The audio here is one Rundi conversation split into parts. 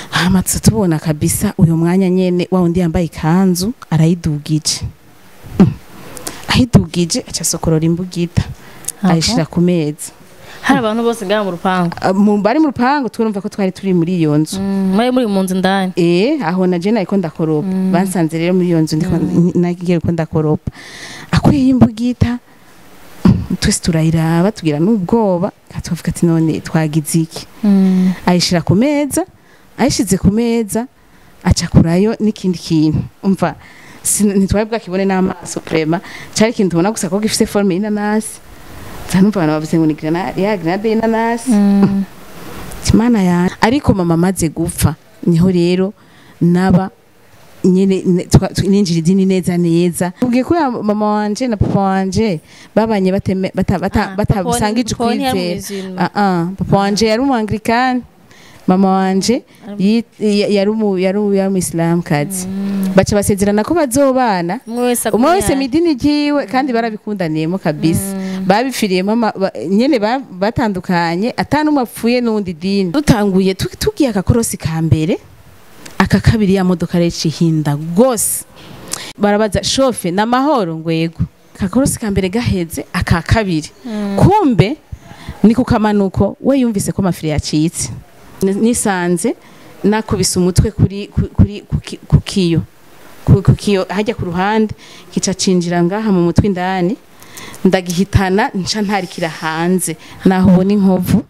Hama tuza tubona kabisa uyu mwanya nyene wa wundi yambaye ikanzu arayidugije. Ayidugije, aca asokorora imbugita, ayishira ku meza. Hari abantu bose ngaha mu rupangu? Ah, bari mu rupangu, twurumva ko twari turi muri iyo nzu. Muri mu nzu indani? Eh, aho na je nariko ndakoropa. Bansanze rero muri iyo nzu ndiko nagiye ko ndakoropa. Akuye imbugita, twese turayiraba, tugira n'ubwoba, tuvuga ati: "None twagize iki?" Ayishira ku meza. Ayishize ku meza, aca kurayo n'ikindi kintu. Umva, ntitwari bwakibone n'amaso, vraiment cari ikintu tubona gusa ko gifise forme y'inanasi. Nza numva abantu bavuze ngo ni ya grenade y'inanasi. Imana ya, ariko mama amaze gupfa niho rero naba nyene ninjira idini neza neza. Ubwiye ko ya mama wanje na papa wanje babanye bateme bata bata Ah, batabisangije papa ntiyari ukwizera. musulman. Ah ah, papa wanje yari umu anglikani, mama wanje yari umuyisilamukazi. Baca basezerana ko bazobana umwe wese umwe wese agumye mu idini ryiwe, kandi barabikundaniyemo kabisa, babipfiriyemo nyene batandukanye ata n'umwe apfuye n'uwundi dini. Dutanguye tugiye akakorosi ka mbere, aka kabiri, ya modoka rero ihinda gose. Barabaza shofe: "N'amahoro?" Ngo: "Yego." Akakorosi ka mbere gaheze, aka kabiri, kumbe ni ku kamanuko, we yumvise ko amafiri yacitse. Nisanze nakubise umutwe kuri kuri ku kiyo, ku kiyo hajya ku ruhande, kica cinjira ngaha mu mutwe indani, ndagihitana, nca ntarikira hanze. Naho ubona inkovu,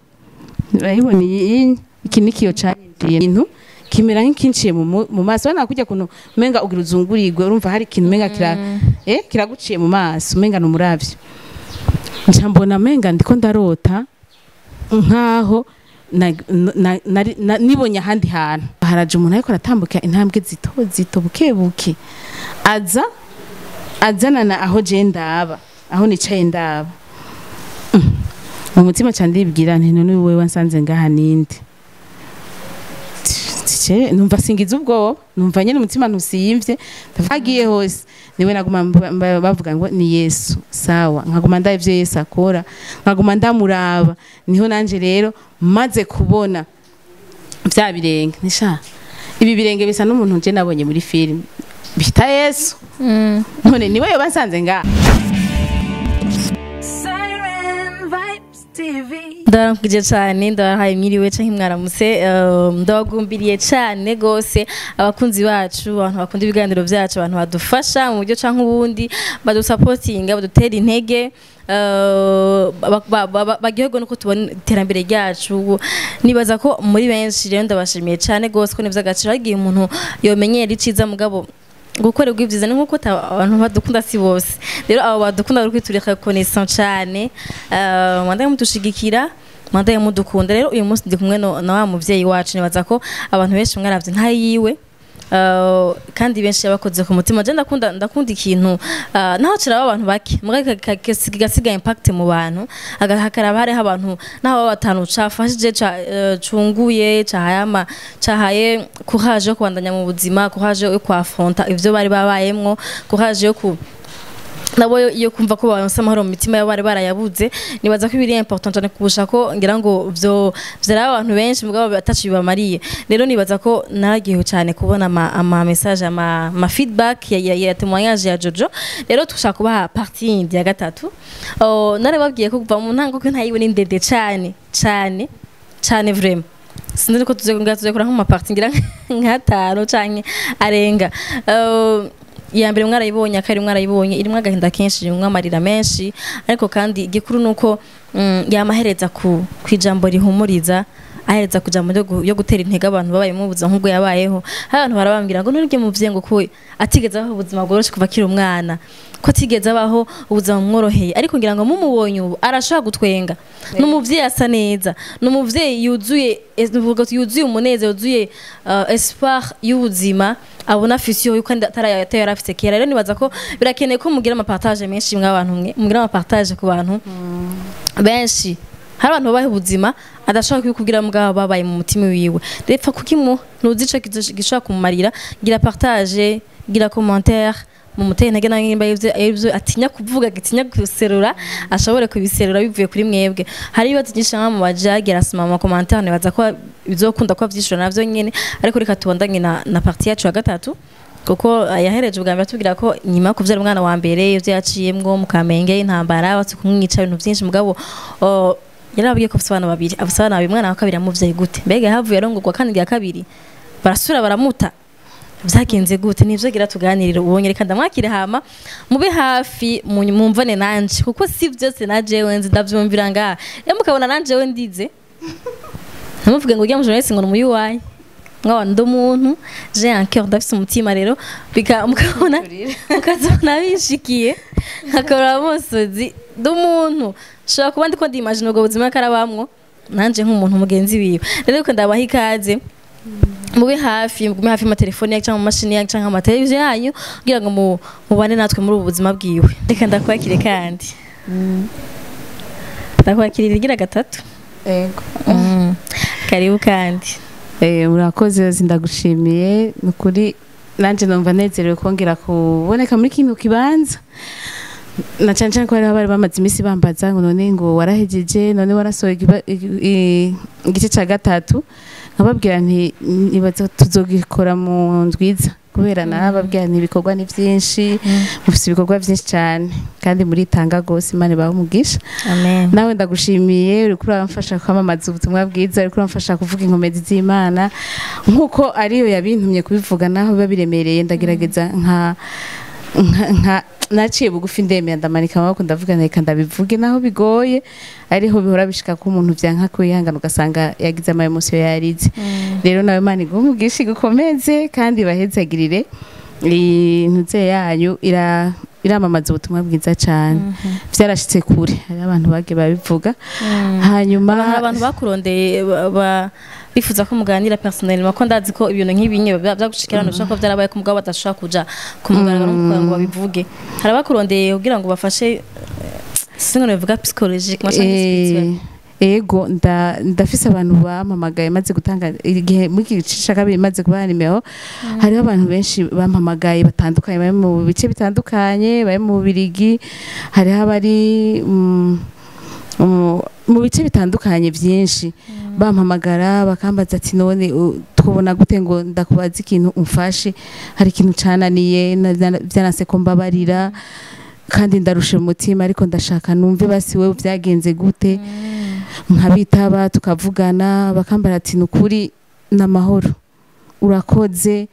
urayibona iyi? Iki ni kiyo canyinjiye, intu kimera nk'ikinciye mu maso. Urabona kujya kuntu umenga ugira uzungurirwe, urumva hari ikintu umenga kira kiraguciye mu maso, umenga ni umuravyo. Nca mbona menga ndiko ndarota, nkaho nibonye ahandi hantu haraje umuntu ariko aratambuka intambwe zito zito, buke buke, aza azanana aho je ndaba, aho nicaye ndaba. Mu mutima cyane ndibwira nti: "None wewe wansanze ngaha ninde?" Tice numva singize ubwoba, numva nyene umutima ntusimvye. Agiye hose niwe naguma bavuga ngo ni Yesu. Sawa, nkaguma ndaba ivyo Yesu akora, nkaguma ndamuraba. Niho nanje rero maze kubona vya birenge, nisha ibi birenge bisa n'umuntu nje nabonye muri film bita Yesu. None niwe yobansanze ngaha? Siren Vibes TV. Ndabaramukije cyane, ndabahaye mwiriwe canke mwaramutse. Ndabagumbiriye cyane gose abakunzi bacu, abantu bakunda ibiganiro byacu, abantu badufasha mu buryo canke ubundi, badusapotinga, badutera intege, baryoherwa nuko tubona iterambere ryacu. Nibaza ko muri benshi rero ndabashimiye cyane gose, ko ni ivy'agaciro. Hagiye umuntu yomenyera iciza, mugabo gukorerwa ibyiza ni nkuko abantu badukunda si bose. Rero abo badukunda bari kwiturika reconnaissant cyane, mwandaye mudushigikira, mwandaye mudukunda. Rero uyu munsi ndi kumwe na wa muvyeyi wacu. Nibaza ko abantu benshi mwaravye nta yiwe, kandi benshi yabakoze ku mutima. Je ndakunda ikintu naho kiraba abantu bake, muga kigasiga impact mu bantu, hakaraba hariho abantu naho baba batanu cafashije, cunguye, cahaye ama cahaye courage yo kubandanya mu buzima, courage yo kwaffronta ivyo bari babayemwo, courage yo ku nabo iyo kumva ko baronse amahoro mu mitima yabo bari barayabuze. Nibaza ko biri important cyane kurusha ko ngira ngo vyo vyaraba abantu benshi mugabo batacu bibamariye. Rero nibaza ko naragiye cyane kubona ama message, ama feedback ya témoignage ya Jojo. Rero tushaka kubaha partie yindi ya gatatu. Oh, narababwiye ko kuva mu ntango ko ntayiwe ni ndende cyane cyane cyane, vraiment sinzi ko tuze ngira tuze kora nk'ama partie ngira nk'atanu canke arenga. Iya mbere mwarayibonye, akari mwarayibonye, irimwo agahinda kenshi, irimwo amarira menshi, ariko kandi igikuru nuko yamahereza ku kwijambo rihumuriza, ahereza ku jambo yo gutera intege abantu babayemo ubuzima nk'ubwo yabayeho. Hari abantu barabambwira ngo none muvyeyi ngo ko atigeze abaho ubuzima bworoshe kuva akiri umwana, ko atigeze abaho ubuzima bumworoheye, ariko ngira ngo mumubonye ubu arashobora gutwenga. Ni umuvyeyi asa neza, ni umuvyeyi yuzuye, nuvuga ati yuzuye umunezero, yuzuye espoir y'ubuzima, abona future yuko atari yari afise kera. Rero nibaza ko birakeneye ko mugira ama partage menshi mw'abantu mwe, mugira ama partage ku bantu benshi. Hari abantu babaye ubuzima adashobora kubikubwira, mugabo babaye mu mutima wiwe. Repfa kukimuha, ntuzi ico gishobora kumumarira. Gira partage, gira commentaire. Mumuteye intege nawe nimba ivyo atinya kuvuga, agatinya guserura, ashobore kubiserura bivuye kuri mwebwe. Hari ibibazo byinshi nka mu bajagira asoma mu commentaire, nibaza ko bizokunda ko vyishura navyo nyene. Ariko reka tubandanye na partie yacu ya gatatu, kuko yahereje ubwa mbere atubwira ko nyuma yo kuvyara umwana wa mbere ivyo yaciyemwo mu Kamenge, intambara, batse kumwica, ibintu vyinshi. Mugabo yarababwiye ko afise abana babiri, afise abana babiri. Umwana wa kabiri yamuvyaye gute? Mbega yahavuye arongorwa kandi rya kabiri barasubira baramuta? Vyagenze gute? Nivyo gira tuganirire ubonye. Reka ndamwakire, hama mube hafi mumvane nanje, kuko si vyose na jewe nzi, ndavyumvira ngaha. Iyo mukabona nanje we ndize, ntimuvuge ngo ujya mu journaliste ngo ni umuyuwayi, nkaba ndi umuntu, j'ai un cœur, ndafise umutima. Rero bika mukabona mukazabona binshikiye nkakora amosozi, ndi umuntu, nshobora kuba ndiko ndimagine ubwo buzima karabamwo nanje nk'umuntu mugenzi wiwe. Rero reka ndabaha ikaze, mube hafi, mugume hafi y'amatelefoni yanyu cyangwa mu mashini yanyu cyangwa amateleviziyo yanyu, kugira ngo mubane natwe muri ubu buzima bwiwe. Reka ndakwakire, kandi ndakwakirira igira gatatu. Ego. Karibu kandi. Murakoze yose, ndagushimiye. Ni ukuri nanjye numva nezerewe kongera kuboneka muri kino kibanza, na cyane cyane ko hariho abari bamaze iminsi bambaza ngo none ngo warahejeje, none warasohoye igice cya gatatu? Nkababwira nti nibaza tuzogikora mu ndwiza, kubera narababwira nti ibikorwa ni byinshi, mufite ibikorwa byinshi cyane kandi muritanga rwose. Imana ibahe umugisha. Amen. Nawe ndagushimiye, uriko uramfasha kwamamaza ubutumwa bwiza, uriko uramfasha kuvuga inkomezi z'Imana nk'uko ariyo yabintumye kubivuga. Naho biba biremereye, ndagerageza nka naciye bugufi, ndemera, ndamanika amaboko, ndavuga reka ndabivuge naho bigoye. Ariho bihora bishika ko umuntu vyanka kwihangana, ugasanga yagize ama émotions, yarize. Rero nawe Imana iguhe umugisha, igukomeze kandi bahezagirire. Intuze yanyu iramamaza ubutumwa bwiza cyane, vyarashitse kure, hari abantu bagiye babivuga. Hanyuma hari abantu bakurondeye bifuza ko muganira personnellement, ko ndazi ko ibintu nk'ibi nye byagushikira, abantu bashobora kuba byarabaye ko mugabo badashobora kuja ku mugaragaro kugira ngo babivuge. Hari abakurondeye kugira ngo bafashe, singo bivuga psychologique machin spirituel? Ego, ndafise abantu bampamagaye maze gutanga igihe muri iki gice ca kabiri, maze kubaha nimero. Hariho abantu benshi bampamagaye batandukanye, bari mu bice bitandukanye, bari mu Bubirigi, hariho abari mu bice bitandukanye byinshi, bampamagara bakambaza ati none twobona gute ngo ndakubaza ikintu umfashe, hari ikintu cananiye, vyanase ko mbabarira kandi ndarusha umutima, ariko ndashaka numve basi wewe vyagenze gute. Nkabitaba, tukavugana, bakambara ati nukuri n'amahoro, urakoze,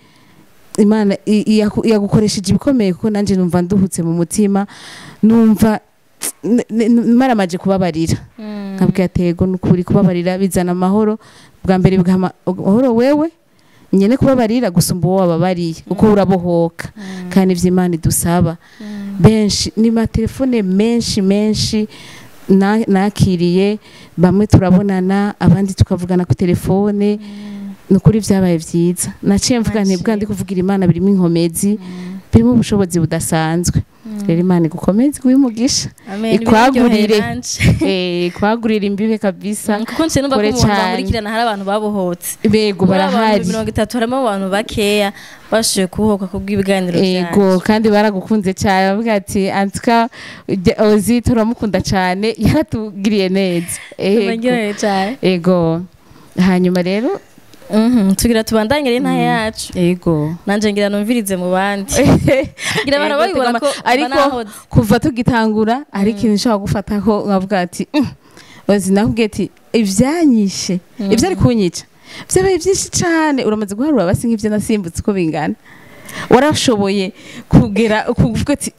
Imana yagukoresheje ibikomeye, kuko nanje numva nduhutse mu mutima, numva maramaje kubabarira. Nkabwira ati yego, nukuri kubabarira bizana amahoro. Bwa mbere bigaha amahoro wewe nyene kubabarira gusumba uwo wababariye, kuko urabohoka. Kandi ivyo Imana idusaba benshi ni matelefone menshi menshi nakiriye, bamwe turabonana, abandi tukavugana ku telefone. Nukuri vyabaye vyiza, naciye mvuga nti bwa ndi kuvugira Imana birimo inkomezi, birimo ubushobozi budasanzwe. Rero Imana igukomeze, iguhe umugisha, Amen. ikwagurire. Biraryoheye nanje. Ikwagurire imbibe kabisa. Kuko nce numva ko Kure mu bantu cane. bankurikirana hari abantu babohotse. Bego. Muri abantu Barahari. 30 harimo abantu bakeya bashoboye kubohoka kubw'ibiganiro Ego. byanje. Kandi baragukunze cyane, bavuga ati antuka Ozi turamukunda cyane, yaratugiriye neza. Ego. Baryohewe cyane. Ego, hanyuma rero Tugira tubandanye rero intahe yacu. Ego. Nanje ngira numvirize mu bandi, ngira Ego, barabibona ko ariko banahoze. Kuva tugitangura hari ikintu nshobora gufataho nkavuga ati Ozi, nakubwiye ati ivyanyishe, ivyari kunyica vyabaye byinshi cane. Uramaze guharura basi nk'ivyo nasimbutse uko bingana? Warashoboye kugera kuvuga ati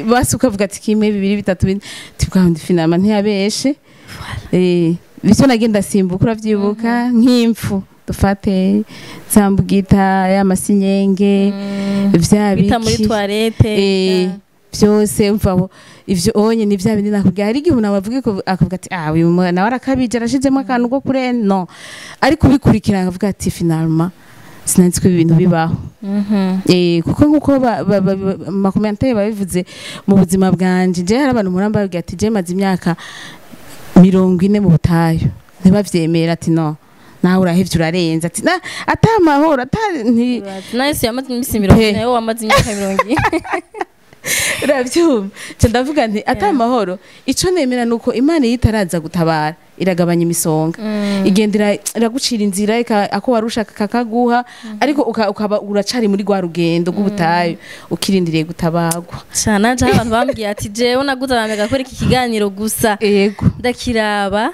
basi ukavuga ati kimwe, bibiri, bitatu, bine, tibwandi finalement ntiyabeshe. Bityo nagenda simbuka, uravyibuka nk'impfu dufate zambugita ya masinyenge vya bita muri biki toilette. Byose mvaho ivyo onye ni vya bindi nakubwiye. Hari igihe umuntu abavuga akavuga ati ah, uyu mwana warakabije, arashizemo akantu ko kure no, ariko ubikurikirana akavuga ati finalement sinanzi ko ibi bintu bibaho. Kuko nkuko ma commentaires babivuze mu buzima bwanje, je hari abantu muramba bavuga ati je maze imyaka 40 mu butayu, ntibavyemera ati no. Nawe urahevye urarenza ati na ata mahoro ata nti Na Yesu yamaze iminsi 40, nawe wamaze imyaka 40. Uravyumva? Nca ndavuga nti ata mahoro, ico nemera nuko Imana iyo itaraza gutabara iragabanya imisonga, igenda iragucira inzira, ako wari ushaka kakaguha, ariko ukaba uracari muri rwa rugendo rw'ubutayu ukirindiriye gutabagwa. Cana nje abantu bambwiye ati jewe naguze abantu gakora iki kiganiro gusa ndakiraba,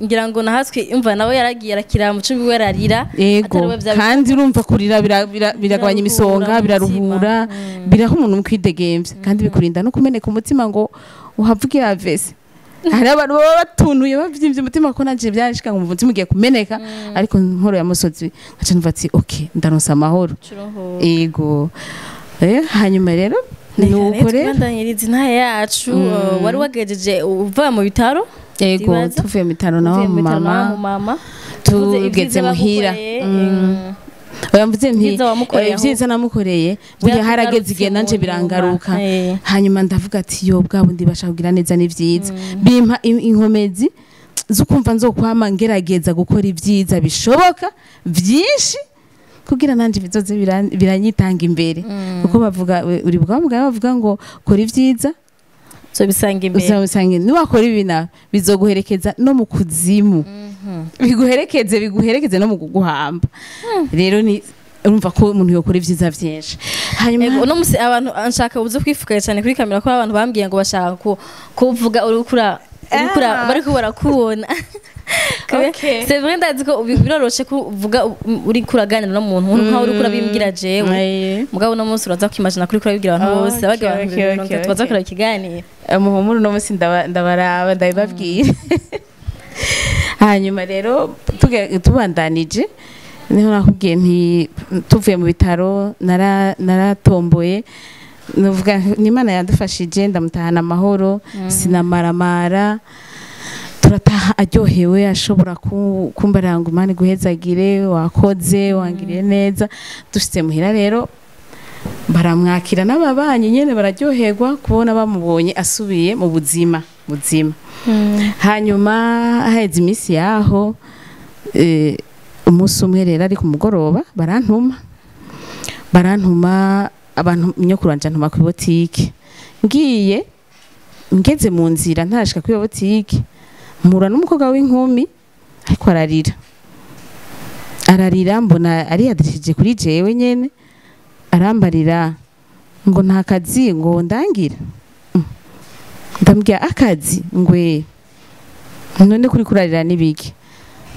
ngira ngo nahatswe imva nawe yaragiye arakiraba mu cumbi we ararira. Yego, kandi urumva kurira biragabanya imisonga, biraruhura, biraha umuntu mukwidegemvya, kandi bikurinda no kumeneka umutima ngo uhavuge avese. Hari abantu baba batunuye bavyimvye umutima, ko nanje byarashika ngo umutima ugiye kumeneka, ariko nkoro ya musozi nkaca numva ati okay, ndaronsa amahoro. Yego. Hanyuma rero nuko rero ndanyiriza intahe yacu wari wagejeje uva mu bitaro. Yego, tuvuye mu bitaro naho mama tugeze muhira. Oya mvuze nti ibyiza namukoreye burya harageze igihe nanje birangaruka. Hanyuma ndavuga ati yo bwa bundi bashaka kugira neza ni vyiza, bimpa inkomezi zo kumva nzokwama ngerageza gukora ibyiza bishoboka vyinshi kugira nanje bizoze biranyitanga imbere. Kuko bavuga uri bwa mugabo bavuga ngo kora ibyiza uzobisanga imbere, uzobisanga niwakora ibi na bizoguherekeza no mu kuzimu, biguherekeze no mu kuguhamba. Rero ni urumva ko umuntu yokora ibyiza vyinshi. Hanyuma uno musi abantu nshaka ubuze kwifuka cyane kuri kamera, ko abantu bambwiye ngo bashaka kuvuga urukura bariko barakubona. C'est vrai, ndazi ko biroroshe kuvuga uri kuraganira no muntu nkaho uri kurabimbwira jewe, mugabo no munsi uraza kwimagina kuri kurabibwira abantu bose abaga abantu baza kura ikiganiro. Muhumuro no munsi ndabaraba ndabibabwira. Hanyuma rero tubandanije niho nakubwiye nti tuvuye mu bitaro naratomboye, nuvuga n'Imana yadufashije ndamutahana amahoro, sinamaramara, turataha aryohewe, ashobora kumbarira ngo Imana iguhezagire, wakoze wangiriye neza. Dushitse muhira rero baramwakira n'ababanyi nyene bararyoherwa kubona bamubonye asubiye mu buzima buzima. Hanyuma haheze iminsi yaho, umunsi umwe rero ari ku mugoroba barantuma abantu nyokuru wanje antuma ku botike. Ngiye ngeze mu nzira ntarashika kuri botike, mpura n'umukobwa w'inkumi ariko ararira, mbona ariyadirishije kuri jewe nyene, arambarira ngo nta kazi ngo ndangira. Ndambwira akazi ngwe none kuri kurarira nibiki,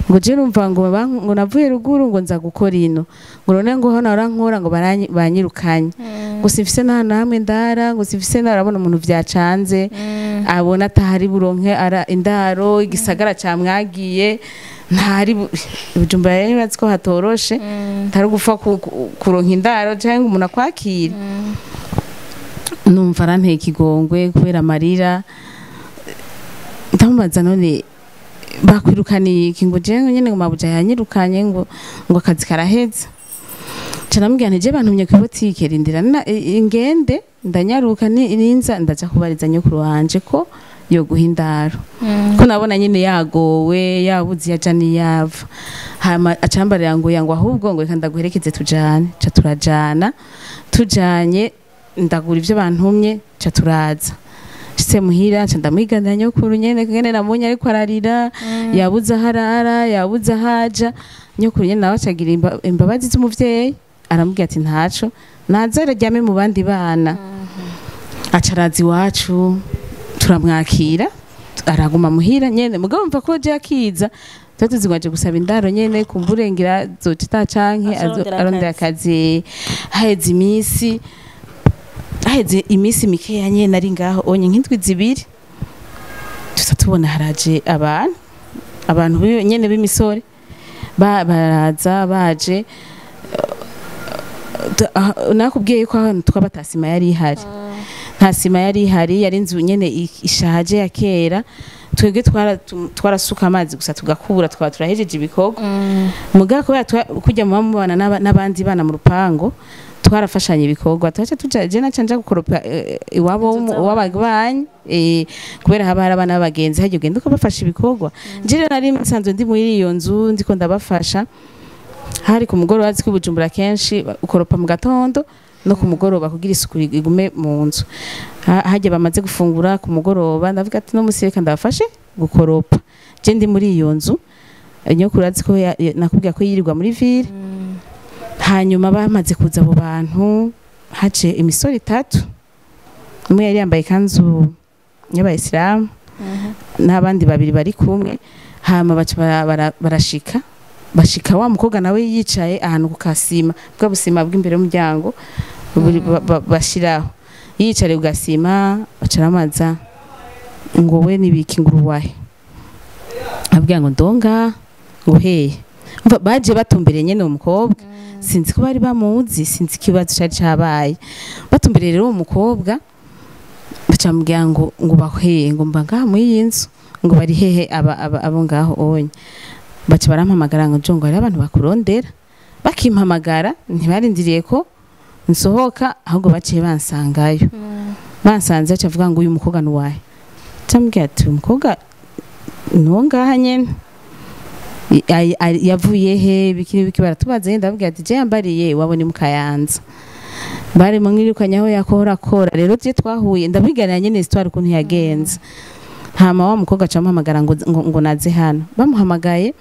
ngo je numva ngo navuye ruguru ngo nza gukora ino, ngo none ngo hano arankora ngo banyirukanye, ngo simfise nta namwe ndara, ngo simfise narabona umuntu vyacanze, abona atahari buronke ara indaro, igisagara camwagiye ntari Bujumbura rero bazi ko hatoroshe, ntari gupfa kuronka indaro cyangwa umuntu akwakira. Numva aranteye ikigongwe kubera amarira, ndamubaza none bakwirukaniye iki, ngo je nyene ngo mabuja yanyirukanye ngo akazi karaheza. Nca ndamubwira nti je bantumye ku botike, rindira ingende ndanyaruka ninza ndaja kubariza nyokuru wanje ko yo guha indaro, ko nabona nyene yagowe yabuze yaja niyava. Hama acambarira ngo yango ahubwo ngo reka ndaguherekeze tujane. Ca turajana, tujanye ndagura ivyo bantumye, ca turaza. Nshitse muhira nca ndamwiganira nyokuru nyene ngene namunye ariko ararira, yabuze aharara, yabuze ahaja. Nyokuru nyene nawe acagira imbabazi z'umuvyeyi, aramubwira ati ntaco naza araryame mu bandi bana. Acaraza iwacu turamwakira, araguma muhira nyene. Mugabo mva ko je akiza tuba tuzi ngo aje gusaba indaro nyene kumburengera zocita canke arondera akazi. Haheze iminsi mikeya nyene ari ngaho onye nk'indwi zibiri, tuza tubona haraje abantu nyene b'imisore baraza baje. Nakubwiye yuko ahantu twaba ata sima yari ihari, nta sima yari ihari, yari inzu nyene ishaje ya kera. Twebwe twarasuka amazi gusa tugakubura, twaba turahejeje ibikorwa. Mugabo kubera kujya muba mubana n'abandi bana mu rupango, Twarafashanya ibikorwa, twaca tuja, je naca nja gukoropa iwabo w'ababanyi, kubera haba hari abana b'abagenzi, hajya ugenda ukabafasha ibikorwa. Je rero nari nsanzwe ndi muri iyo nzu, ndiko ndabafasha. Hari ku mugoroba, azi ko i Bujumbura kenshi ukoropa mu gatondo no ku mugoroba kugira isuku igume mu nzu. Hajya bamaze gufungura ku mugoroba, ndavuga ati no musi reka ndabafashe gukoropa. Je ndi muri iyo nzu, nyokuru azi ko nakubwira ko yirirwa muri ville. Hanyuma bamaze kuza abo bantu, haje imisore itatu, umwe yari yambaye ikanzu y'abayisilamu n'abandi babiri bari kumwe. Hama baca barashika, bashika wa mukobwa nawe yicaye ahantu ku kasima, bwa busima bw'imbere y'umuryango bashiraho, yiyicariye ku gasima. Baca baramaza ngo we nibiki, ngo uruwahe? Abwira ngo ndonga, ngo hehe. Umva, baje batumbereye nyene uwo mukobwa, sinzi ko bari bamuzi, sinzi ikibazo cari cabaye. Batumbereye rero uwo mukobwa, baca bamubwira ngo baheye, ngo mba ngaha muri iyi nzu, ngo bari hehe aba abo ngaho onye. Baca barampamagara ngo njo, ngo hariho abantu bakurondera. Bakimpamagara, ntibarindiriye ko nsohoka, ahubwo baciye bansangayo. Bansanze, baca avuga ngo uyu mukobwa ni uwahe? Camubwira ati uyu mukobwa ni uwo ngaha nyene. Yavuye he, biki biki, baratubaza. Yenda ndababwira ati je yambariye iwabo ni mu Kayanza, bari mwirukanye aho yakora akora. Rero je twahuye, ndabiganira nyene histoire ukuntu yagenze. Hama wa mukobwa aca amuhamagara ngo naze hano. Bamuhamagaye,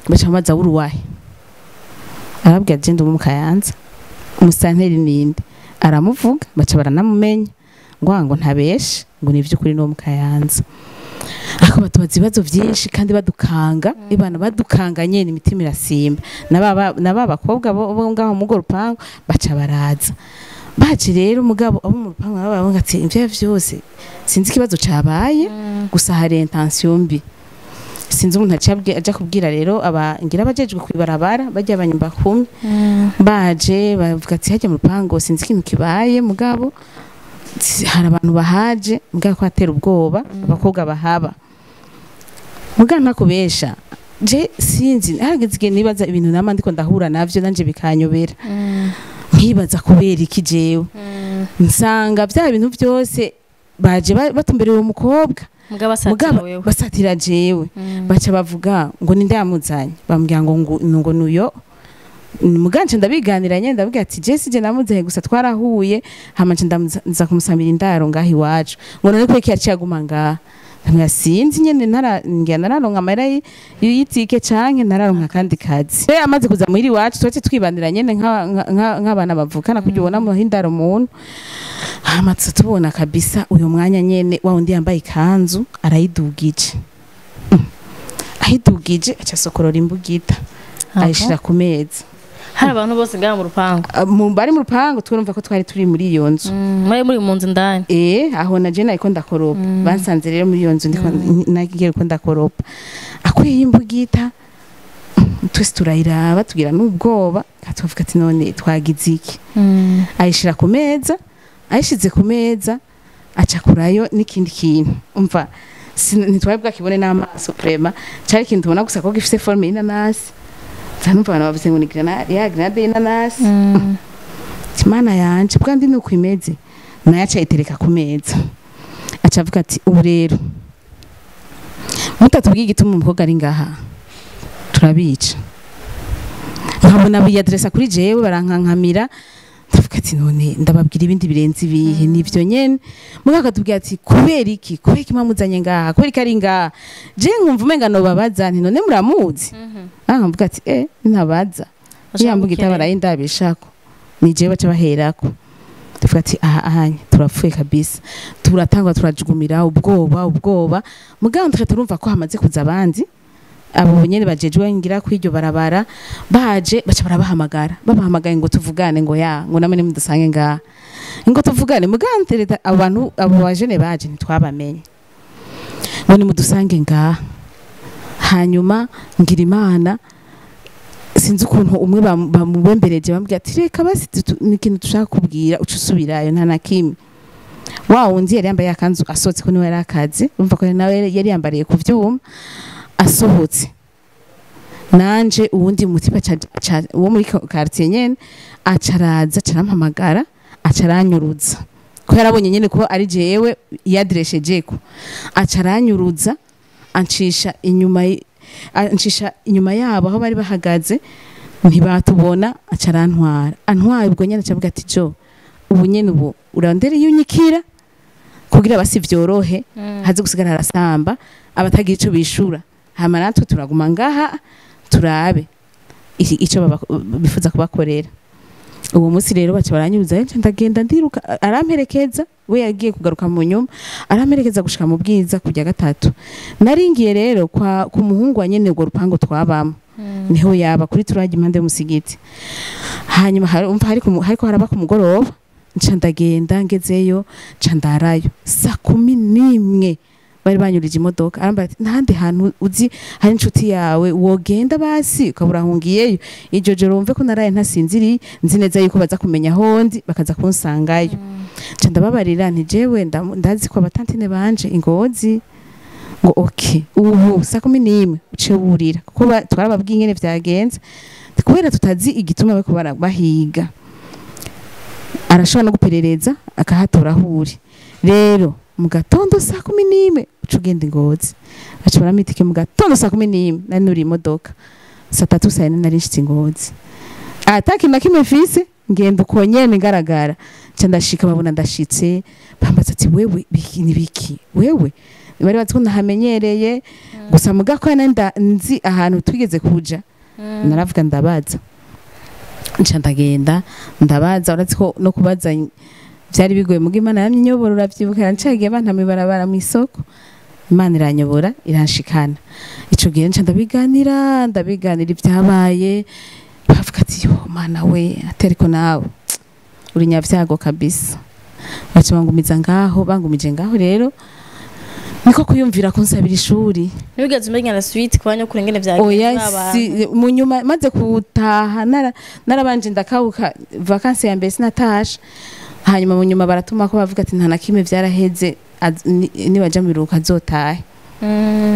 baca bamubaza uruwahe? Arabwira je ndi mu Kayanza, umusanteri ninde? Aramuvuga, baca baranamumenya, ngo ntabeshe, ngo ni ivy'ukuri ni uwo mu Kayanza. Ariko batubaza ibibazo vyinshi kandi badukanga, ibana badukanga nyene, imitima irasimba. Na ba bakobwa bo ngaho mu rupangu baca baraza. Baje rero, umugabo abo mu rupangu nabo baravuga ati ivyo vyose sinzi ikibazo cabaye, gusa hari intention mbi. Sinzi umuntu aciye aja kubwira rero aba ngira abajejwe kwibarabara, bajya abanyumba kumi. Baje bavuga ati hajya mu rupangu sinzi ikintu kibaye, mugabo hari abantu bahaje, mugabo ko atera ubwoba abakobwa bahaba. Mugabo ntakubesha, je sinzi, harageze igihe nibaza ibintu nama ndiko ndahura navyo, nanje bikanyobera, nkibaza kubera iki jewe. Nsanga bya bintu byose baje batumbereye uwo mukobwa. Mugabo asatira mugabo wewe. Basatira jewe. Baca bavuga ngo ninde yamuzanye? Bambwira ngo nuyo muganje. Ndabiganira nyene, ndabwira ati je sije namuzanye, gusa twarahuye, hama nca nza kumusamira indaro ngaho iwacu. Ngo none kubera iki yaciye aguma ngaha? Ndamubwira sinzi nyene, ntara ngira nararonka amahera y'itike canke nararonka akandi kazi. We amaze kuza muhira iwacu, twace twibanira nyene nk'abana bavukana, kugira ubona muha indaro umuntu. Hama tuza tubona kabisa uyo mwanya nyene wa wundi yambaye ikanzu arayidugije. Ayidugije, aca asokorora imbugita, ayishira ku meza. Hari abantu bose ngaha mu rupangu? Ah, bari mu rupangu, twurumva ko twari turi muri iyo nzu. Muri mu nzu indani? Aho na je nariko ndakoropa. Bansanze rero muri iyo nzu ndiko nagiye ko ndakoropa. Akuye imbugita, twese turayiraba, tugira n'ubwoba, tukavuga ati none twagize iki? Ayishira ku meza, ayishize ku meza, acakurayo n'ikindi kintu. Umva, ntitwari bwakibone n'amaso vraiment, cari ikintu tubona gusa ko gifise forme y'inanasi. Nza numva abantu bavuze ngo ni grenade, ya grenade y'inanasi. Imana yanje, bwa ndi nuko imeze. Nayo aca ayitereka ku meza, aca avuga ati ubu rero mutatubwiye igituma umukobwa ari ngaha turabica. Nkabona biyaderesa kuri jewe, barankankamira. Ndavuga ati none ndababwira ibindi birenze ibihe? Nivyo nyene. Mugabo akatubwira ati kubera iki, kubera iki mwamuzanye ngaha, kubera iki ari ngaha? Je nkumva umenga nobabaza nti none muramuzi? Ah, nkavuga ati ntabaza yambuga itabara y'indabishako ni jewe baca baherako. Tuvuga ati aha ahanye turapfuye kabisa. Turatangwa, turajugumira, ubwoba ubwoba. Mugabo twe turumva ko hamaze kuza abandi, abo nyene bajejwe ngira kwiryo barabara. Baje, baca barabahamagara. Babahamagaye ngo tuvugane, ngo ya ngo namwe nimudusange ngaha ngo tuvugane. Mugabo ntereta abantu, abo bajene baje ntitwabamenye, ngo nimudusange ngaha. Hanyuma ngira Imana, sinzi ukuntu umwe bamubembereje, bamubwira ati reka basi ni ikintu dushaka kubwira, uca usubirayo nta na kimwe. Wa wundi yari yambaye akanzu asohotse, ko niwe yari akazi, urumva ko nawe yari yambariye ku vyuma, asohotse Nanje uwundi mutipa wo muri quartier nyene acaraza carampamagara, acaranyuruza ko yarabonye nyene ko ari jewe yadreshejeko, acaranyuruza ancisha inyuma ancisha inyuma yabo aho bari bahagaze ntibatubona, acarantwara. Antwaye ubwo nyene acavuga ati jo ubu nyene ubu urandere yunyikira kugira basi vyorohe, haze gusigara harasamba abatagira ico bishura, hama natwe turaguma ngaha turabe ico bifuza kubakorera. Uwo munsi rero baca baranyuruza, ndagenda ndiruka, aramperekeza, we yagiye kugaruka mu nyuma, aramperekeza gushika mu Bwiza kujya gatatu. Naringiye rero kwa ku muhungu wa nyene urwo rupango twabamo, niho yaba kuri turaje impande y'umusigiti. Hanyuma umva hariko haraba ku mugoroba, nca ndagenda, ngezeyo nca ndarayo saa 11 bari banyurije imodoka. Arambara ati ntahandi hantu uzi hari inshuti yawe wogenda basi ukabura hungiyeyo iryo joro? Wumve ko naraye ntasinziriye, nzi neza yuko baza kumenya aho ndi bakaza kunsangayo. Nca ndababarira nti jewe ndazi ko abatantine banje ingozi. Ngo okay, ubu saa 11 uce wurira, kuko twarababwiye ingene vyagenze, kubera tutazi igituma bariko bahiga, arashobora no guperereza akahatora aho uri. Rero mu gatondo saa 11 uca ugenda Ingozi. Baca barampa mu gatondo saa 11, nari nuriye imodoka saa 3, saa 4 nari nshitse Ingozi, ata kintu na kimwe mfise, ngenda uko nyene ngaragara. Nca ndashika, babona ndashitse, bambaza ati wewe biki ni biki? Wewe bari bazi ko nahamenyereye gusa, muga ko nenda nzi ahantu twigeze kuja, naravuga ndabaza. Nca ndagenda ndabaza, uretse ko no kubaza byari bigoye, muga Imana yamye inyobora. Uravyibuka ncagiye banta mw'ibarabara mw'isoko, Imana iranyobora iranshikana. Ico gihe nca ndabiganira ibyabaye, bavuga ati yo Mana we, ateriko nawe uri nyavyago kabisa. Baca bangumiza ngaho, bangumije ngaho rero niko kuyumvira kunsabira ishuri. Ntibigeze umenya la suite kwa nyokuru ingene vyagenze? Oya. N'abantu? Si mu nyuma maze kutaha narabanje ndakabuka vacances ya mbere sinatashe. Hanyuma mu nyuma baratuma ko bavuga ati nta na kimwe, vyaraheze, nibaja mu biruhuko azotahe.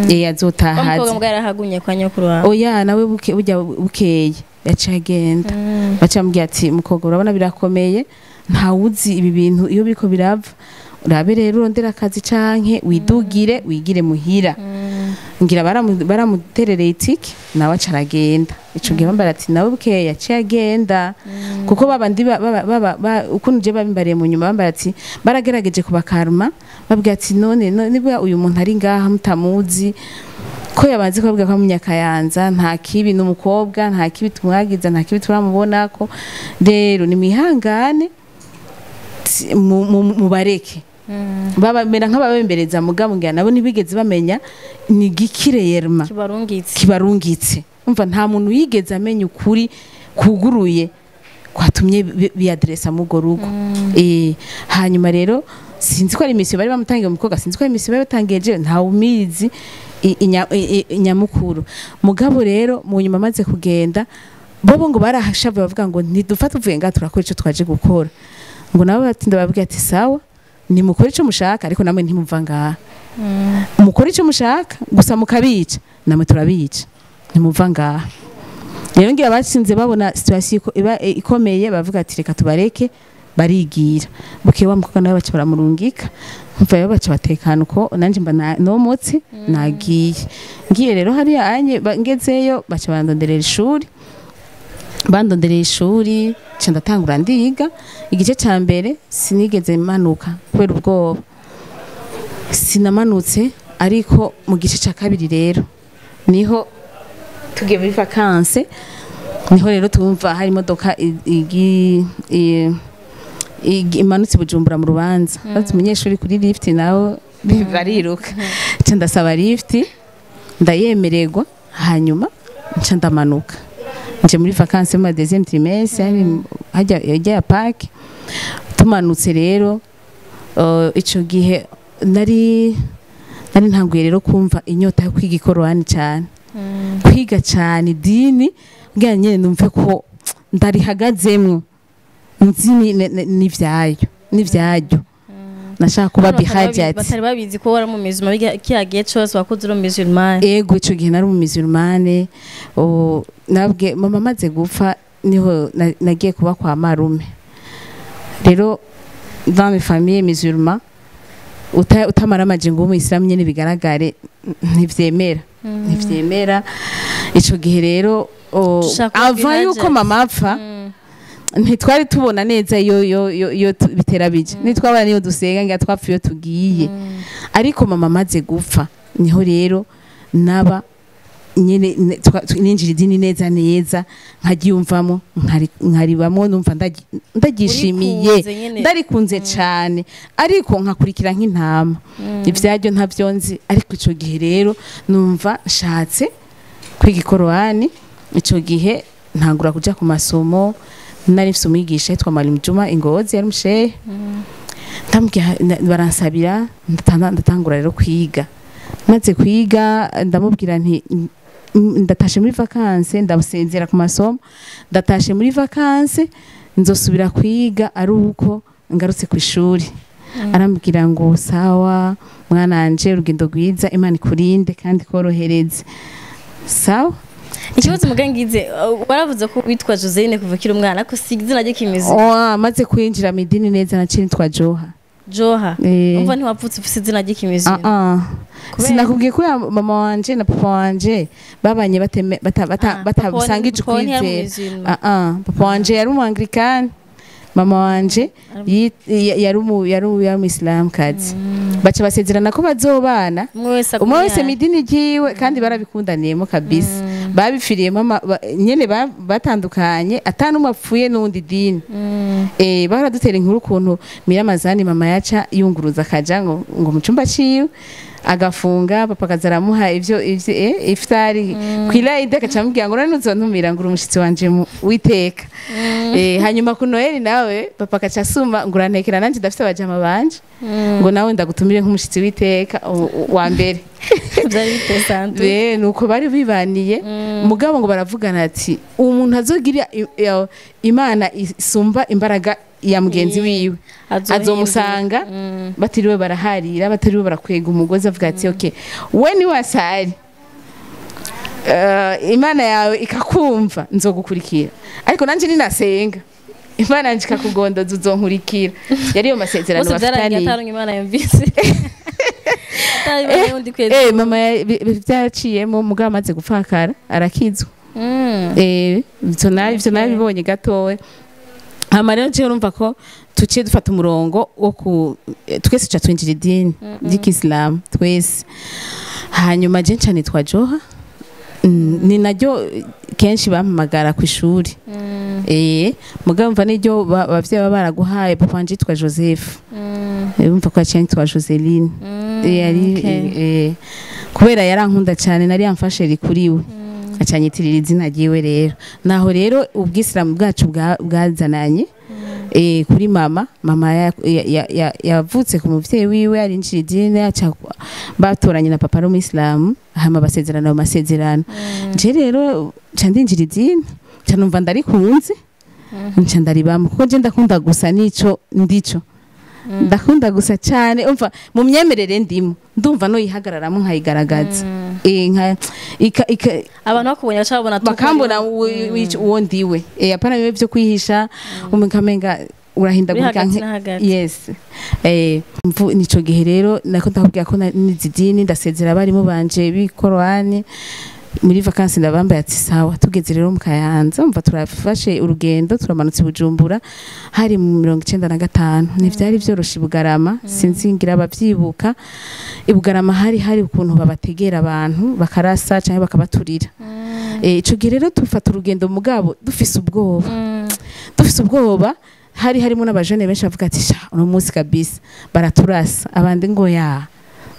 Eh, azotaha. Wa mukobwa aze. mbwa yarahagumye kwa nyokuru wawe? Oya, nawe buke burya bukeye yaciye agenda. Baca bamubwira ati mukobwa, urabona birakomeye, ntawuzi ibi bintu iyo biriko birava, urabe rero urondera akazi canke widugire wigire muhira. Ngira baramuterereye itike, nawe aca aragenda. Ico gihe bambara ati nawe bukeye yaciye agenda, kuko babandi ukuntu je babimbariye mu nyuma, bambara ati baragerageje kubakaruma, babwira ati none niba uyu muntu ari ngaha mutamuzi, ko yabanze kubabwira ko Munyakayanza nta kibi, n'umukobwa nta kibi tumwagiza, nta kibi turamubona, ko rero ni mwihangane, mubareke. Babamera nk'ababembereza, mugabo ngira nabo ntibigeze bamenya ni gikireyerma kibarungitse. Kibarungitse. Umva, nta muntu yigeze amenya ukuri kuguruye kwatumye biyadresa mu urwo rugo. Hanyuma rero sinzi ko ari mission bari bamutangiye umukobwa, sinzi ko ari mission bari batangiye je, ntawe umizi inyamukuru. Mugabo rero mu nyuma amaze kugenda, bobo ngo barahashavuye, bavuga ngo ntidufa tuvuye ngaha turakora ico twaje gukora. Ngo nabo batinda bababwira ati sawa, nimukore ico mushaka, ariko namwe ntimuva ngaha. Mukore ico mushaka gusa, mukabica namwe turabica, ntimuva ngaha. Rero ngira batsinze babona situation iba ikomeye, bavuga ati reka tubareke, barigira. Bukeye wa mukobwa nawe baca baramurungika, umva rero baca batekana uko, nanje mba nomotse nagiye. Ngiye rero hariya anye ngezeyo baca bandonderera ishuri, bandonderera ishuri, nca ndatangura ndiga igice ca mbere. Sinigeze manuka kubera ubwoba, sinamanutse. Ariko mu gice ca kabiri rero niho tugiye muri vacances, niho rero tumva hari imodoka imanutse i Bujumbura mu rubanza, bati umunyeshuri kuri lift, nawe bariruka. Nca ndasaba lift, ndayemererwa, hanyuma nca ndamanuka nje muri vacances mu deuxième trimestre, hari hajya hajya ya parc. Tumanutse rero, ico gihe nari ntanguye rero kumva inyota yo kwiga ikorowani cyane, kwiga cyane idini, kugira nyene numve ko ndarihagazemwo, nzi n'ivyayo. Nashaka kuba bihajat. Batari babizi ko wari mu musulman kiyagiye cyose wakuze uri musulman. Ego, ico gihe nari mu musulmane. Nabwe mama amaze gupfa niho nagiye kuba kwa marume. Rero dans les familles musulmans utamara amaje ngo umuyisilamu nyene bigaragare, ntivyemera, ntivyemera. Ico gihe rero Dushaka kuba ava yuko bihajat. mama apfa, ntitwari tubona neza iyo bitera bija, ntitwabona niyo dusenga, ngira twapfa iyo tugiye. Ariko mama amaze gupfa niho rero naba nyene ninjira idini neza neza, nkaryumvamo, nkaribamwo, numva ndaryishimiye. Urikunze nyene. Ndarikunze cane, ariko nkakurikira nk'intama, ivyaryo ntavyo nzi. Ariko ico gihe rero numva nshatse kwiga ikorowani. Ico gihe ntangura kuja ku masomo. Nari mfise umwigisha yitwa Mwalimu Juma Ingozi, yari umushehe. Ndamubwira, baransabira, ndatangura rero kwiga. Maze kwiga ndamubwira nti ndatashe muri vacances, ndasenzera ku masomo, ndatashe muri vacances, nzosubira kwiga ari uko ngarutse ku ishuri. Arambwira ngo sawa mwananje, urugendo rwiza, Imana ikurinde kandi korohereze. Sawa. Ikibazo mugangize, waravuze ko witwa Joseline kuva ukiri umwana, ariko si izina rye kimeze? Oh, amaze kwinjira mu idini neza naciye nitwa Joha. Joha. Eh. Umva, ntiwavutse ufise izina ry'ikimizi? Ah ah. Kubera? Sinakubwiye ko mama wanje na papa wanje babanye bateme bata bata Ah, batasangije papa wawe ntiyari ukwizera. umusulman? Ah ah, papa wanje yari umu Anglikani, mama wanje yari umuyisilamukazi. Baca basezerana ko bazobana umwe wese umwe wese agumya. mu idini ryiwe, kandi barabikundaniyemo kabisa, babipfiriyemo nyene batandukanye ata n'umwe apfuye n'uwundi dini. Baradutera inkuru ukuntu Miramazani mama yaca yunguruza akaja ngo mu cumba ciwe agafunga, papa akaza aramuha ivyo iftari kw'irayidi, agaca amubwira ngo none uzontumira ngo uri umushitsi wanje witeka. Hanyuma ku Noheli nawe papa agaca asuma ngo urantekera, nanje ndafise abajama banje, ngo nawe ndagutumire nk'umushitsi witeka wa mbere. Byari bitesanzwe. Be nuko bari bibaniye. Mugabo ngo baravugana ati umuntu azogira Imana isumba imbaraga ya mugenzi wiwe Azohindura. azomusanga batiriwe baraharira, batiriwe barakwega umugozi. Avuga ati okay, we ni wasari Imana yawe ikakumva nzogukurikira, ariko nanje ninasenga Imana yanje ikakugondoza uzonkurikira. Yari yo masezerano Bose byarangiye bafitaniye. atarunga Imana yumvise, atari Imana y'undi kwezi. Mama byaraciyemo, mugabo amaze gupfakara arakizwa. Ivyo nabibonye gatoya. Hama rero jewe urumva ko tuciye dufata umurongo wo ku twese tuca twinjira idini ry'ikisilamu twese. Hanyuma je nca nitwa Joha. Ni naryo kenshi bampamagara ku ishuri. Mugabo mva niryo abavyeyi baba baraguhaye. Papa wanje yitwa Joseph. Urumva ko yaciye yitwa Joseline. Yari kubera yarankunda cyane, nari yamfashe rikuriwe, acanyitirira izina ryiwe. Rero naho rero ubwisilamu bwacu bwazananye kuri mama. Mama yavutse ku muvyeyi wiwe arinjira idini, aca batoranye na papa ari umuyisilamu, hama basezerana ayo masezerano. Nje rero nca ndinjira idini, nca numva ndarikunze, nca ndaribamo, kuko nje ndakunda gusa nico ndico, ndakunda gusa cyane. Umva, mu myemerere ndimo ndumva noyihagararamo nkayigaragaza. Nka ika, Abantu bakubonye baca babona bakambona uwo ndiwe. Apana bimwe byo kwihisha umukamenga urahindagurika. Uri hagati na hagati. Yes. Nico gihe rero nako ndakubwira ko nize idini, ndasezera abarimu banje b'ikorowani muri vacances, ndabambaye ati sawa. Tugeze rero mu Kayanza, umva turafashe urugendo, turamanutse i Bujumbura, hari mu 95. Ntivyari vyoroshe i Bugarama, sinzi ngira abavyibuka. I Bugarama hari ukuntu babategera abantu bakarasa canke bakabaturira. Ico gihe rero tufata urugendo, mugabo dufise ubwoba, dufise ubwoba. Hari harimo n'abajene benshi bavuga ati sha uno munsi kabisa baraturasa, abandi ngo ya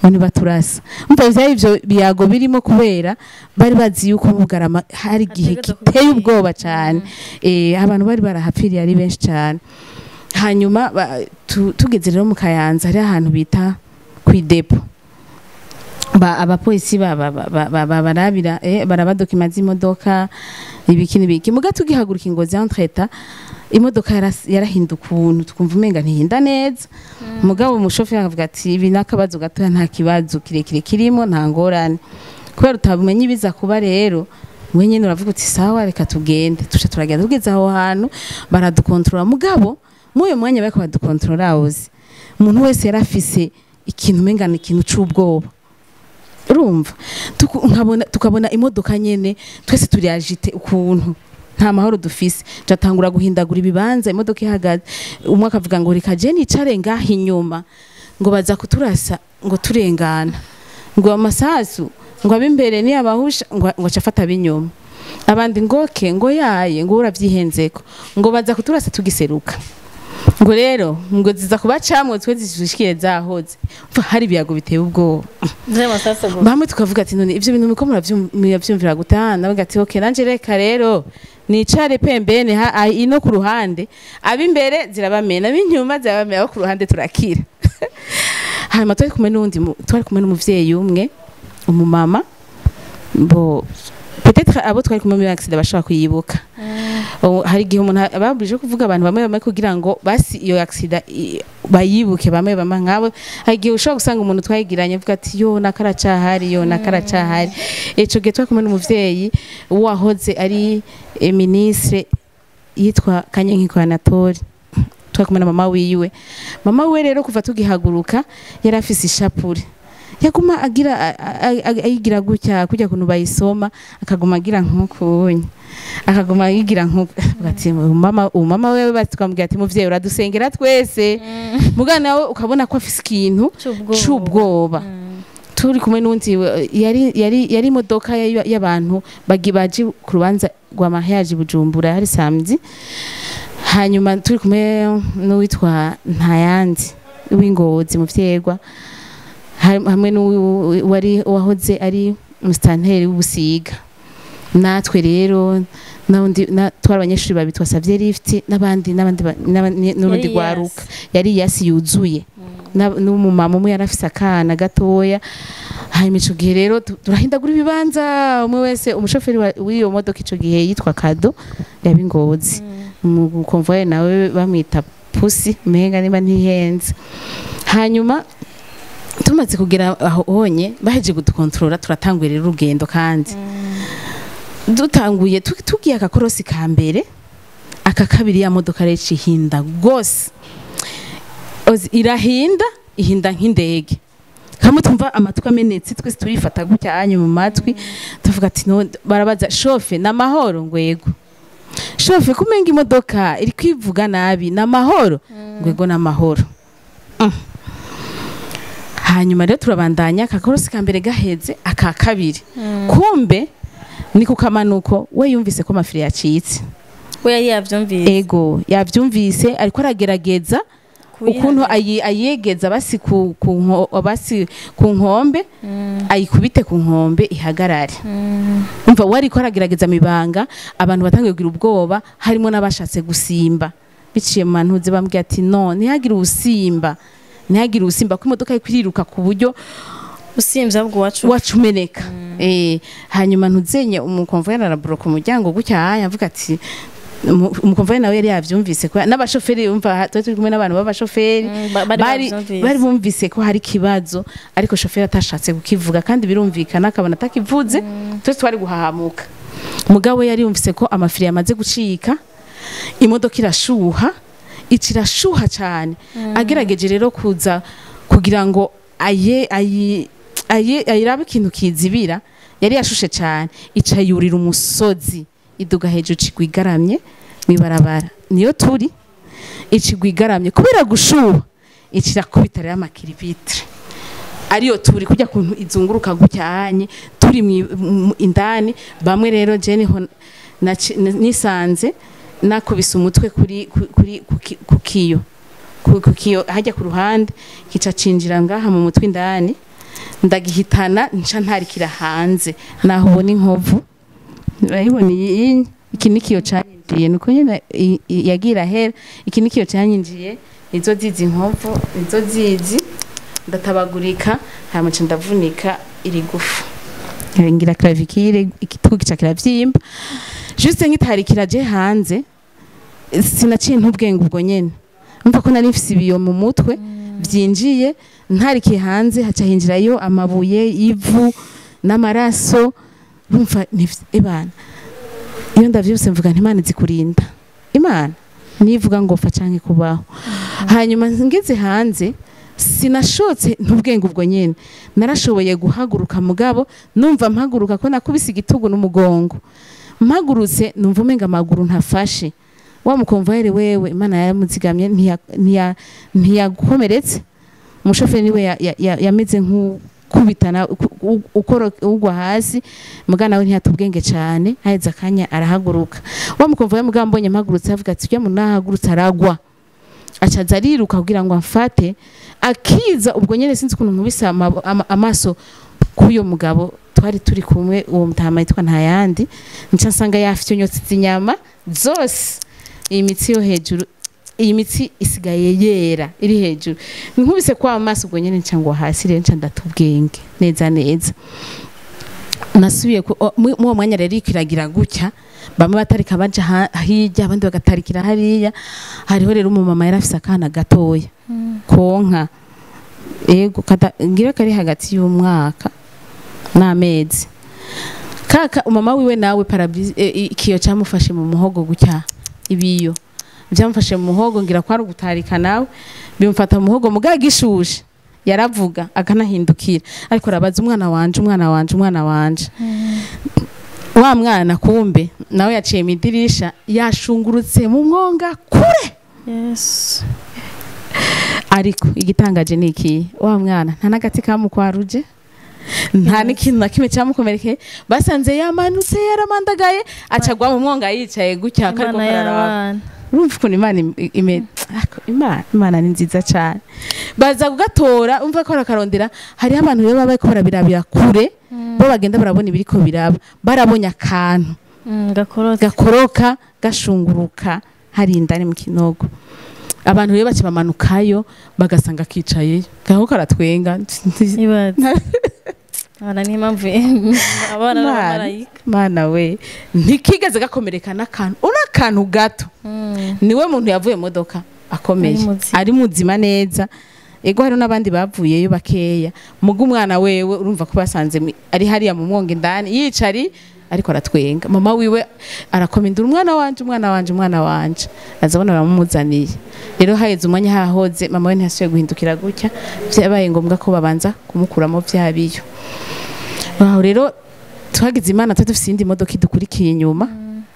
ngo ntibaturasa. Umva, vyari ivyo biyago birimo, kubera bari bazi yuko mu Bugarama hari igihe Hategerezwa giteye kuba ubwoba cane. Abantu bari barahapfiriye ari benshi cane. Hanyuma tugeze rero mu Kayanza, hari ahantu bita kw'idepo. Ba abapolisi ba ba ba ba ba barabira barabadokima z'imodoka, ibiki n'ibiki. Muga tugihaguruka Ingozi, entre-temps imodoka yarahinda ukuntu, twumva umenga ntihinda neza. Mugabo umushoferi akavuga ati: "Ibi n'akabazo gatoya, nta kibazo kirekire kirimo, nta ngorane." Kubera utabumenya ibiza kuba rero, we nyene uravuga uti: "Sawa, reka tugende." Tuca turagenda, tugeze aho hantu baradukontorora. Mugabo muri uyo mwanya bariko badukontorora, uzi umuntu wese yarafise ikintu umenga ni ikintu c'ubwoba. Urumva, nkabona tukabona imodoka nyene twese turi agité ukuntu, nta mahoro dufise. Catangura guhindagura ibibanza, imodoka ihagaze, umwe akavuga ngo: "Reka je nicare ngaha inyuma," ngo baza kuturasa ngo turengana, ngo amasasu ngo abimbere ni abahusha, ngo aca afata abinyuma. Abandi ngo ke ngo yaye, ngo uravyihenzeko, ngo baza kuturasa tugiseruka, ngo rero ngo ziza kubacamwo, twe zishikiye zahoze. Umva, hari ibiyago biteye ubwoba. Vy'amasasu gusa. Bamwe tukavuga ati: "None ivyo bintu muriko muravyumvira gutana?" Nawe ati: "Okay, nanje reka rero nicare pembene ha ino ku ruhande, abimbere zirabamena, abinyuma zirabamena, abo ku ruhande turakira." Hanyuma twari kumwe n'uwundi twari kumwe n'umuvyeyi umwe, umumama, bo peut-être abo twari kumwe muri accident bashobora kuyibuka. Hari igihe umuntu ababujije kuvuga abantu bamwe bamwe kugira ngo basi iyo accident bayibuke bamwe bamwe nkabo. Hari igihe ushobora gusanga umuntu twayigiranye avuga ati: "Yo, nakaracahari, yo, nakaracahari." Ico gihe twari kumwe n'umuvyeyi wahoze ari ministre yitwa Kanyenkiko Anatole. Twari kumwe na mama wiwe. Mama wiwe rero, kuva tugihaguruka, yari afise ishapure, yaguma agira ayigira gutya kujya kuntu bayisoma, akaguma agira nk'ukunye, akaguma ayigira nk'uku. Ati: "Mama, umama wewe." Bati twamubwira ati: "Muvyeyi, uradusengera twese." Mugana nawe ukabona ko afise ikintu C'ubwoba. c'ubwoba. Turi kumwe n'undi yari imodoka y'abantu baje ku rubanza rwa mariage i Bujumbura, hari samedi. Hanyuma turi kumwe n'uwitwa Ntayandi w'Ingozi mu Vyegwa, hamwe n'uwari wahoze ari musitanteri w'Ubusiga. Natwe rero n'undi twari abanyeshuri babiri twasavye lift, n'abandi n'urundi Yari rwaruka. Yari yasi yuzuye. N'umumama umwe yari afise akana gatoya. Hanyuma ico gihe rero turahindagura ibibanza, umwe wese. Umushoferi w'iyo modoka ico gihe yitwa Kado yabingozi, mu convoy nawe bamwita Pusi, umenga niba ntihenze. Hanyuma tumaze kugera aho honye, baheje kudukontorora, turatanguye rero urugendo. Kandi dutanguye tugiye akakorosi ka mbere, aka kabiri, ya modoka rero ihinda gose. Ozi, irahinda, ihinda nk'indege, kamwe tumva amatwi amenetse. Twese turifata gutya hanyuma mu matwi, tuvuga ati: "No." Barabaza shofe: "N'amahoro?" Ngo: "Yego." "Shofe, kumenga imodoka iri kwivuga nabi, n'amahoro?" Ngo: "Yego, n'amahoro." Hanyuma rero turabandanya, akakorosi ka mbere gaheze, aka kabiri, kumbe ni ku kamanuko, we yumvise ko amafiri yacitse. We yari yavyumvise. Ego, yavyumvise, ariko aragerageza ukuntu ayegeza basi basi ku nkombe, ayikubite ku nkombe ihagarare. Umva, wari ko aragerageza mibanga, abantu batangiye kugira ubwoba, harimo n'abashatse gusimba biciye mu mantuze. Bambwiye ati: "No, ntihagire usimba, ntihagire usimba, ko imodoka iri kwiriruka ku buryo usimvye ahubwo wacu wacumeneka." Hanyuma ntuzenye umukonvoyeri arabloka umuryango gutya, hanya avuga ati umukonvoyeri nawe yari yavyumvise ko n'abashoferi, umva, twari turi kumwe n'abantu b'abashoferi. Bari bari bavyumvise. Bari bumvise ko hari ikibazo, ariko shoferi atashatse kukivuga, kandi birumvikana, akabona atakivuze twese twari guhahamuka. Mugabo yari yumvise ko amafiri yamaze gucika, imodoka irashuha, ica irashuha cyane. Agerageje rero kuza kugira ngo aye ayi aye ayirabe ikintu kizibira, yari yashushe cyane, ica yurira umusozi, iduga hejuru, icigwa igaramye mw'ibarabara niyo turi. Icigwa igaramye kubera gushuha, ica irakubita rero amakiribitire ariyo turi, kujya kuntu izunguruka gucyanye turi indani. Bamwe rero je niho nisanze nakubise umutwe kuri ku- kuri ku kiyo, ku kiyo hajya ku ruhande, kica cinjira ngaha mu mutwe indani, ndagihitana, nca ntarikira hanze. Naho ubona inkovu, urayibona iyi? Iki ni kiyo canyinjiye, nuko nyene yagira ahera. Iki ni kiyo canyinjiye, nizo zizi inkovu, nizo zizi ndatabagurika, hanyuma nca ndavunika. iri gufu ngira clavicule, igitugu gica kiravyimba. Juste nkitarikira je hanze, sinaciye ntubwenge ubwo nyene, umva ko nari mfise ibiyo mu mutwe byinjiye. Ntarikiye hanze haca hinjirayo amabuye, ivu n'amaraso. Urumva ebana, iyo ndavyibutse mvuga nti Imana izikurinda, Imana nivuga ngo pfa canke kubaho. Hanyuma ngeze hanze sinashotse ntubwenge ubwo nyene, narashoboye guhaguruka, mugabo numva mpaguruka ko nakubise igitugu n'umugongo. Mpagurutse numva umenga amaguru ntafashe. Wa mukonvoyeri wewe Imana yaramuzigamye, ntiyagukomeretse. Umushoferi niwe yameze nk'ukubitana ugwa hasi, mugana we ntiyatubwenge cyane. Haheze akanya arahaguruka. Wa mukonvoyeri mugabo mbonye mpagurutse avuga ati ujya muntu nahagurutse aragwa, acaza ariruka kugira ngo amfate. Akiza ubwo nyene sinzi ukuntu nkubise amaso k'uyo mugabo twari turi kumwe, uwo mutama yitwa Ntayandi, nca nsanga yafyonyotse inyama zose, iyi mitsi yo hejuru, iyi mitsi isigaye yera iri hejuru. Nkubise kwa amaso ubwo nyene nca ngwa hasi. Rero nca ndatubwenge neza neza. Nasubiye mu uwo mwanya rero ikiragira gutya, bamwe batarika baja hirya, abandi bagatarikira hariya. Hariho rero umumama yari afise akana gatoya konka, ego ngira kari hagati y'umwaka n'amezi. Kaka umama wiwe nawe parabrise, ikiyo cyamufashe mu muhogo gutya, ibiyo byamufashe mu muhogo, ngira ko ari ugutarika nawe bimufata mu muhogo. Muga gishushe yaravuga akanahindukira, ariko arabaza umwana wanje, umwana wanje, umwana wanje. Wa mwana kumbe nawe yaciye mu idirisha yashungurutse mu mwonga kure. Yes. Ariko igitangaje ni iki, wa mwana nta n'agati kamukwaruje, nta n'ikintu na kimwe cyamukomerekeye. Basanze yamanutse yaramandagaye, acagwa mu mwonga yicaye gutya kariko Imana kararaba. y'abana. Urumva ukuntu Imana Imana ni nziza cyane. Baza kugatora, umva ko barakarondera. Hariho abantu rero baba bariko barabirabira kure, bo bagenda barabona ibiriko biraba, barabonye akantu Gakorotse. gakoroka gashunguruka hari indani mu kinogo. Abantu rero baca bamanukayo bagasanga kicayeyo kaho karatwenga. Ibaze. Abana ni impamvu abana n'abamarayika. Mana we, ntikigeze gakomereka n'akantu, uri akantu gato. Niwe muntu yavuye mu modoka akomeye, Ari muzima. ari muzima neza. Ego hari n'abandi bavuyeyo bakeya, muga umwana wewe urumva ko basanze ari hariya mu mwonga indani yicari ariko aratwenga. Mama wiwe arakomindura, umwana wanje, umwana wanje, umwana wanje, azabona baramumuzaniye. Rero haheze umwanya hahoze mama we ntiyasubiye guhindukira gutya, byabaye ngombwa ko babanza kumukuramo vya biyo. Aho rero twagize Imana twari dufise iyindi modoka idukurikiye inyuma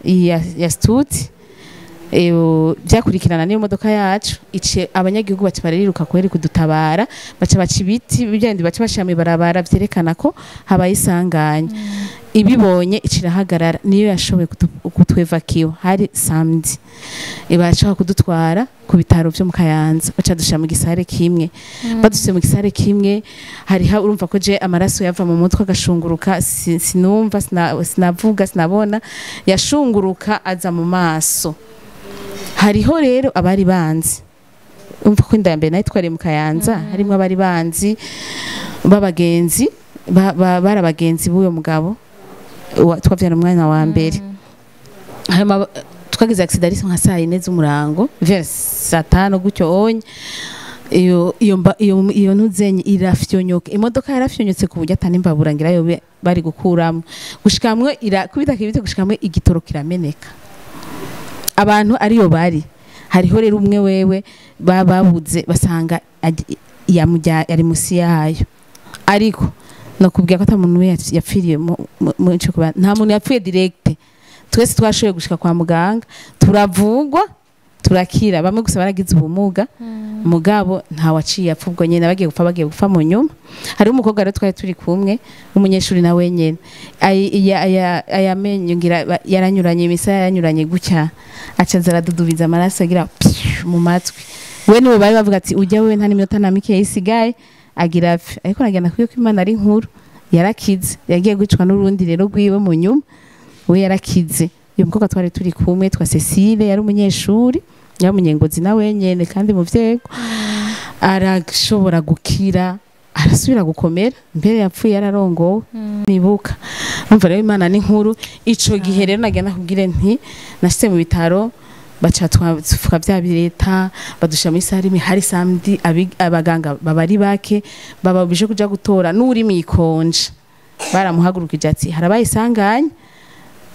ya Stuti, byakurikirana n'iyo modoka yacu ice. Abanyagihugu baca barariruka kweri kudutabara, baca baca ibiti byandi baca bashira mw'ibarabara vyerekana ko habaye isanganya. Ibibonye icirahagarara, niyo yashoboye kutwevakiwa. Hari samedi, ibashaka kudutwara ku bitaro vyo mu Kayanza, baca dushira mu gisare kimwe. Badushyize mu gisare kimwe, hariho urumva ko je amaraso yava mu mutwe agashunguruka, sinumva, sinavuga, sinabona, yashunguruka aza mu maso. Hariho rero abari banzi, umva ko inda ya mbere nayo twari mu Kayanza, harimo abari banzi b'abagenzi bari abagenzi b'uyo mugabo twavyara umwanya wa mbere. Hanyuma twagize accident ari nka saa yine z'umurango, vers saa tanu gutyo onye. Iyo iyo mba- iyo iyo ntuzenye irafyonyoka, imodoka yarafyonyotse ku buryo atani imbabura ngira yo bari gukuramo, gushikamwe irakubita kibite, gushikamwe igitoro kirameneka, abantu ariyo bari. Hariho rero umwe wewe babuze, basanga yari musi yayo. Ariko nakubwira ko ata muntu we yapfiriye mu ico kibanza, nta muntu yapfuye direct. Twese twashoboye gushika kwa muganga, turavugwa, turakira. Bamwe gusa baragize ubumuga, mugabo nta waciye apfa ubwo nyene, bagiye gupfa bagiye gupfa mu nyuma. Hariho umukobwa rero twari turi kumwe w'umunyeshuri nawe nyene, aya menyo ngira yaranyuranye, imisaya yaranyuranye gutya, aca aza aradudubiza amaraso agira pyu mu matwi. We niwe bari bavuga ati ujya wewe nta n'iminota na mike isigaye agira apfe, ariko nagenda kuyo ko Imana ari nkuru, yarakize. Yagiye gucwa n'urundi rero rwiwe mu nyuma, we yarakize. Uyu mukobwa twari turi kumwe twa Cecile yari umunyeshuri, yari umunyengozi nawe nyene kandi mu vyego, arashobora gukira. Arasubira gukomera, mbere yapfuye yararongowe. Nibuka numva rero Imana ni nkuru. Ico gihe rero nagenda kubwire nti nashitse mu bitaro, baca twafuka bya bireta, badusha muri salle imwe. Hari samedi, abaganga babari bake, bababije kuja gutora n'uri mwikonje. Baramuhagurukije ati harabaye isanganya,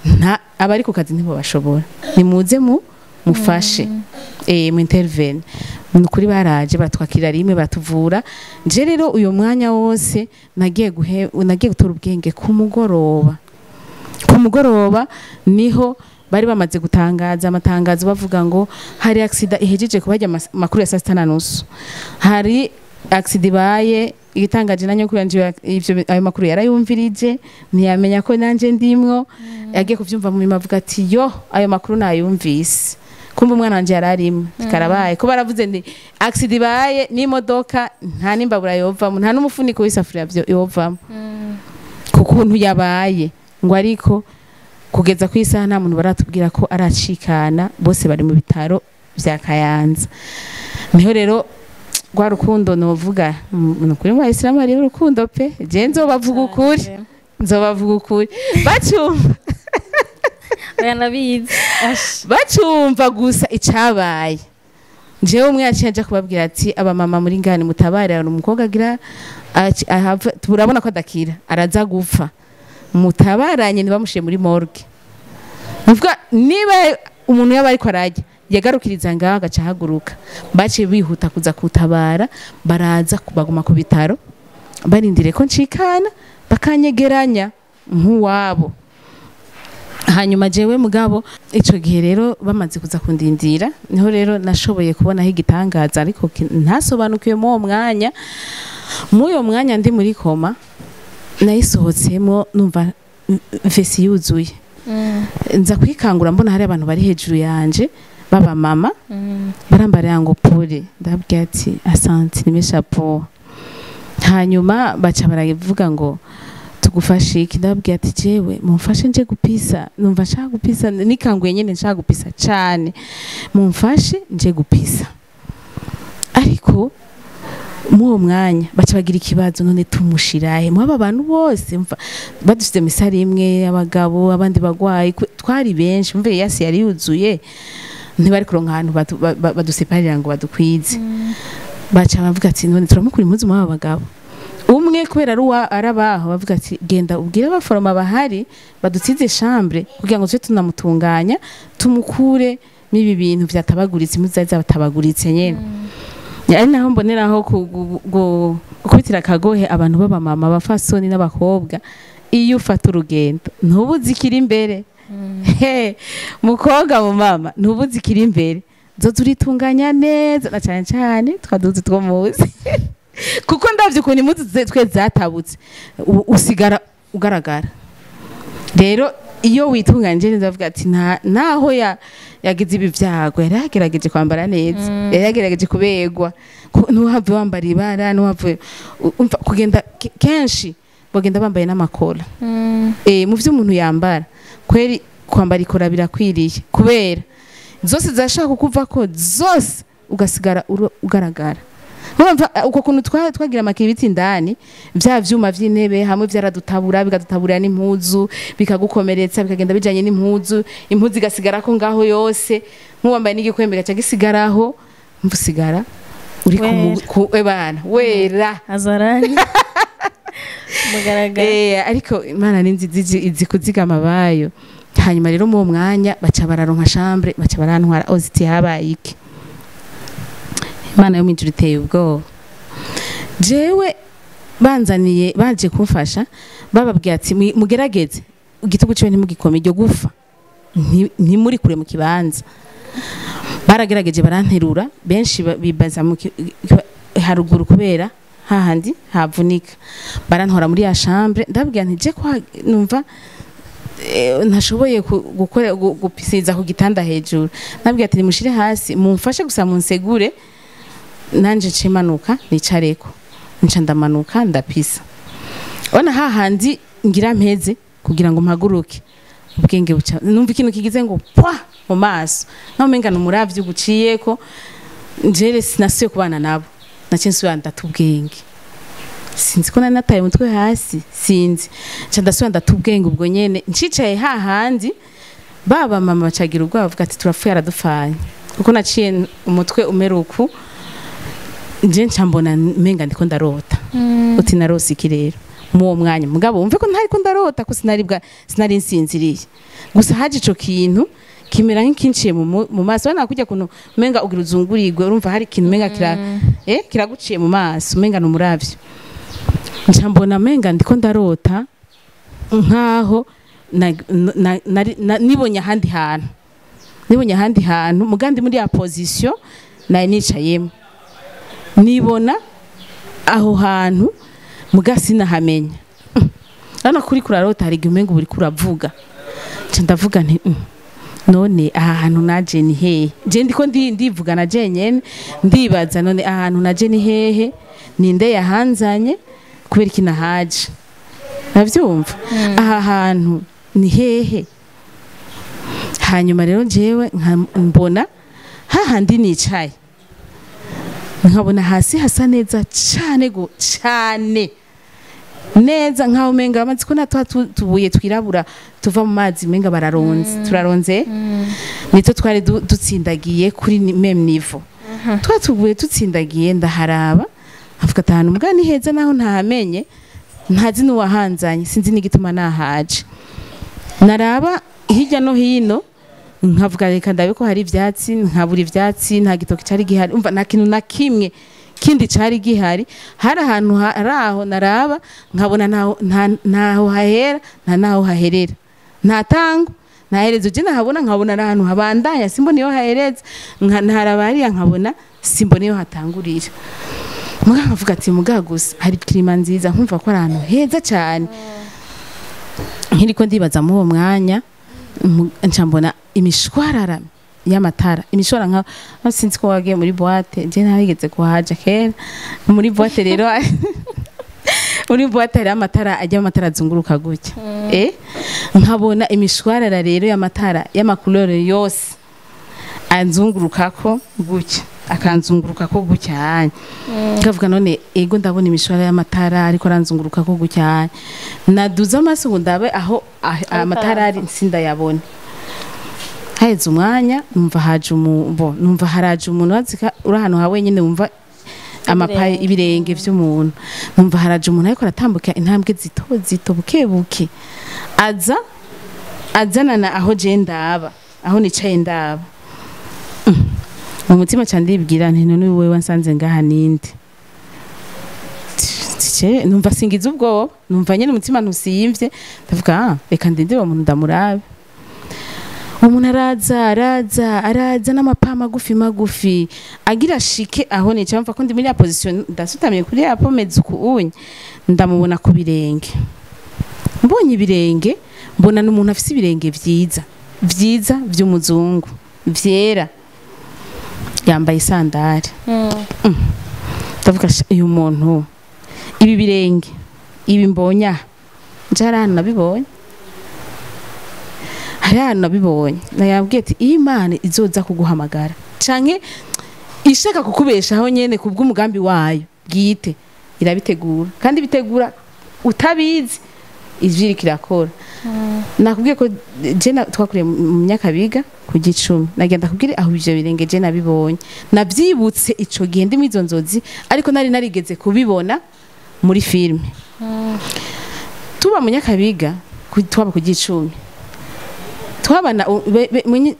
nta abari ku kazi ntibo bashobora, nimuze mu mufashe, mu intervene. Nukuri baraje baratwakira rimwe, baratuvura. Nje rero uyo mwanya wose nagiye gutora ubwenge ku mugoroba. Ku mugoroba niho bari bamaze gutangaza amatangazo bavuga ngo hari accident ihejeje kubajya makuru ya saa 6:30, hari accident ibaye. Igitangaje nanyo kuri anje, ivyo ayo makuru yarayumvirije, ntiyamenya ko nanje ndimwo. Yagiye kuvyumva mu nyuma avuga ati: "Yo, ayo makuru nayumvise, kumva umwana wanje yararimo karabaye." Ko baravuze nti accident ibaye n'imodoka, nta n'imbabura yovamo, nta n'umufuniko w'isafuriya yovamo ku kuntu yabaye. Ngo ariko kugeza ku isaha nta muntu baratubwira ko aracikana, bose bari mu bitaro vya Kayanza. Niho rero rwa rukundo novuga, ni ukuri mu bayisilamu hariho urukundo pe. Je nzobavuga ukuri, nzobavuga ukuri, bacumva Oya, nabizi. Ash. bacumva gusa icabaye, jewe umwe yaciye aja kubabwira ati: "Abamama muri ngani, mutabare, hari umukobwa agira turabona ko adakira, araza gupfa, mutabaranye." Ntibamushiye muri morgue. Nuvuga niba umuntu yaba ariko arajya yagarukiriza ngaho agaca ahaguruka. Baciye bihuta kuza kutabara, baraza baguma ku bitaro barindiriye ko ncikana bakanyegeranya nk'uwabo. Hanyuma jewe mugabo ico gihe rero bamaze kuza kundindira, niho rero nashoboye kubonaho igitangaza, ariko ntasobanukiwe muri uwo mwanya. Muri uwo mwanya ndi muri coma, nayisohotsemo numva vessie yuzuye. Nza kwikangura mbona hari abantu bari hejuru yanje baba mama, barambarira ngo: "Pole." Ndabwira ati: "Asante, nimeshapoa." Hanyuma baca baravuga ngo: "Tugufashe iki?" Ndababwira ati: "Jewe mumfashe nje gupisa, numva nshaka gupisa, nikanguye nyene nshaka gupisa cane, mumfashe nje gupisa." Ariko muri uwo mwanya baca bagira ikibazo: none tumushirahe mwaba bantu bose? Mva badusize mu i salle imwe, abagabo, abandi bagwayi, twari benshi. Mve yasi yari yuzuye, ntibari kuronka ahantu baduseparira ngo badukwize. Baca bavuga ati: "None turamukura impuzu mw'aba bagabo?" Umwe kubera ari arabaho bavuga ati: "Genda ubwire abaforoma bahari badutsize chambre kugira ngo tuje tunamutunganya, tumukure n'ibi bintu vyatabaguritse." Impuzu zari zabatabaguritse nyene. Ari naho mboneraho gukubitira akagohe abantu b'abamama, abafasoni n'abakobwa: iyo ufata urugendo ntubuze ikiri imbere. He, mukobwa, mu mama, ntubuze ikiri imbere, zoza uritunganya neza, na cyane cyane twaduze two muzi, kuko ndavye ukuntu impuzu twe zatabutse, usigara ugaragara. Rero iyo witunganyije neza, avuga ati nta naho ya yagize ibi byago, yari yagerageje kwambara neza, yari yagerageje kuberwa. Ntuhave wambara ibara, ntuhave umva kugenda kenshi bagenda bambaye n'amakora. Mu vyo umuntu yambara kweri, kwambara ikora birakwiriye, kubera zose zashaka kukuva ko zose ugasigara ugaragara. Urumva uko kuntu twagira amakibiti indani, vya vyuma vy'intebe hamwe vyaradutabura, bikadutabura n'impuzu, bikagukomeretsa, bikagenda bijanye n'impuzu, impuzu igasigara ko ngaho yose, nk'uwambaye n'igikwembe gaca gisigaraho, mvusigara uri ku Wera. ku ebana wera. Azarani mugaragara. Ariko Imana ni nziza, izi kuzigama abayo. Hanyuma rero muri uwo mwanya baca bararonka chambre, baca barantwara. Oziti habaye iki? Imana yo mwijuru iteye ubwoba. Jewe banzaniye, baje kumfasha, bababwiye ati: "Mugerageze igitugu ciwe ntimugikome, iryo gufa ntimuri kure mu kibanza." Baragerageje baranterura, benshi bibaza mu haruguru kubera hahandi havunika. Barantwara muri ya chambre, ndababwira nti je kwa numva ntashoboye gukora gupisiza ku gitanda hejuru. Nabwira ati: "Nimushire hasi, mumfashe gusa munsegure, nanje nce manuka nicareko." Nca ndamanuka ndapisa, ona hahandi ngira mpeze kugira ngo mpaguruke, ubwenge buca numva ikintu kigize ngo pwa mu maso, naho umenga ni umuravyi uguciyeko. Njere sinasubiye kubana nabo, naciye nsubira ndata ubwenge. Sinzi ko nari nataye umutwe hasi, sinzi. Nca ndasubira ndatubwenge ubwo nyene, ncicaye hahandi. Baba mama bacagira ubwoba, bavuga ati turapfuye, aradupfanye, kuko naciye umutwe umera uku. Nje nca mbona menga ndiko ndarota. Uti narose iki rero mu uwo mwanya? Mugabo wumve ko ntariko ndarota, ko sinari bwa sinari nsinziriye, gusa haje ico kintu kimera nk'ikinciye mu maso. Wana kujya kuntu menga ugira uzungurirwe, urumva hari ikintu menga kira kiraguciye mu maso, menga numuravyo. Nca mbona menga ndiko ndarota, nkaho nibonye ahandi hantu, nibonye ahandi hantu mugandi muri ya position nari nicayemo. Nibona aho hantu, muga sinahamenya. Urabona kuri kurarota hari igihe umenga uri kuravuga. Nca ndavuga nti none aha hantu naje ni hehe?" Je ndiko ndivugana jenyene, ndibaza none aha hantu naje ni hehe, ninde yahanzanye, kubera iki nahaje? Navyumva aha hantu ni hehe? Hanyuma rero jewe mbona hahandi nicaye, nkabona hasi hasa neza cane go cane neza, nkaho umenga amazi ko natwa tubuye twirabura tuva mu mazi, umenga bararonze, turaronze, nitwo twari dutsindagiye kuri même niveau, twa tubuye dutsindagiye. Ndaharaba avuga ati ahantu mbwa ni heza, naho ntahamenye, ntazi n'uwahanzanye, sinzi n'igituma nahaje. Naraba hirya no hino, nkavuga reka ndabe ko hari ivyatsi, nkabura ivyatsi, nta gitoki cari gihari, umva nta kintu na kimwe kindi cari gihari. Hari ahantu hari aho naraba nkabona ntaho hahera, nta naho haherera, nta tango nta herezo. Je nahabona nkabona ari ahantu habandanya, simbona iyo hahereza, ntaraba hariya nkabona simbona iyo hatangurira. Muga nkavuga ati muga gusa hari climat nziza, nkumva ko ari ahantu heza cyane. Nkiriko ndibaza muri uwo mwanya, nca mbona imishwarara y'amatara, imishwara nka sinzi ko wagiye muri boîte, je narigeze kuhaja kera muri boîte. Rero muri boîte hari amatara ajya, amatara azunguruka gutya, nkabona imishwarara rero y'amatara y'ama couleurs yose anzungurukako gutya, akanzungurukako gutya hanya. Nkavuga none ego ndabona imishwarara y'amatara ariko aranzungurukako gutya hanya, naduza amaso ngo ndabe aho amatara ari, sindayabona. Haheze umwanya numva haje bo numva haraje umuntu wazika uri ahantu ha wenyine, wumva amapaye ibirenge vy'umuntu. Numva haraje umuntu ariko aratambuka intambwe zito zito, buke buke, aza azanana aho je ndaba, aho nicaye ndaba. Mu mutima cyane ndibwira nti none wewe wansanze ngaha ninde? Tse, numva singize ubwoba, numva nyene umutima ntusiyimvye. Ndavuga ah reka ndinde uwo muntu ndamurabe. Umuntu araza, araza, araza n'amapa magufi magufi, agira shike aho nicaye, mva ko ndi muri ya position, ndasutamiye kuri ya pomeze uku unye, ndamubona ku birenge. Mbonye ibirenge, mbona n'umuntu afise ibirenge vyiza vyiza vy'umuzungu vyera, yambaye isandari. Ndavuga sha, uyu muntu ibi birenge ibi mbonye aha, nje hari ahantu nabibonye, hari ahantu nabibonye. Nayabwiye ati iyo Imana izoza kuguhamagara canke ishaka kukubeshaho nyene kubw'umugambi wayo bwite, irabitegura, kandi bitegura utabizi ivyo iriko irakora. Nakubwiye ko je twakuriye mu Nyakabiga ku Gicumi. Nagenda kubwira aho ivyo birenge je nabibonye, navyibutse ico gihe ndi mw'izo nzozi, ariko nari narigeze kubibona muri filime. Tuba mu Nyakabiga, twaba ku Gicumi, twabana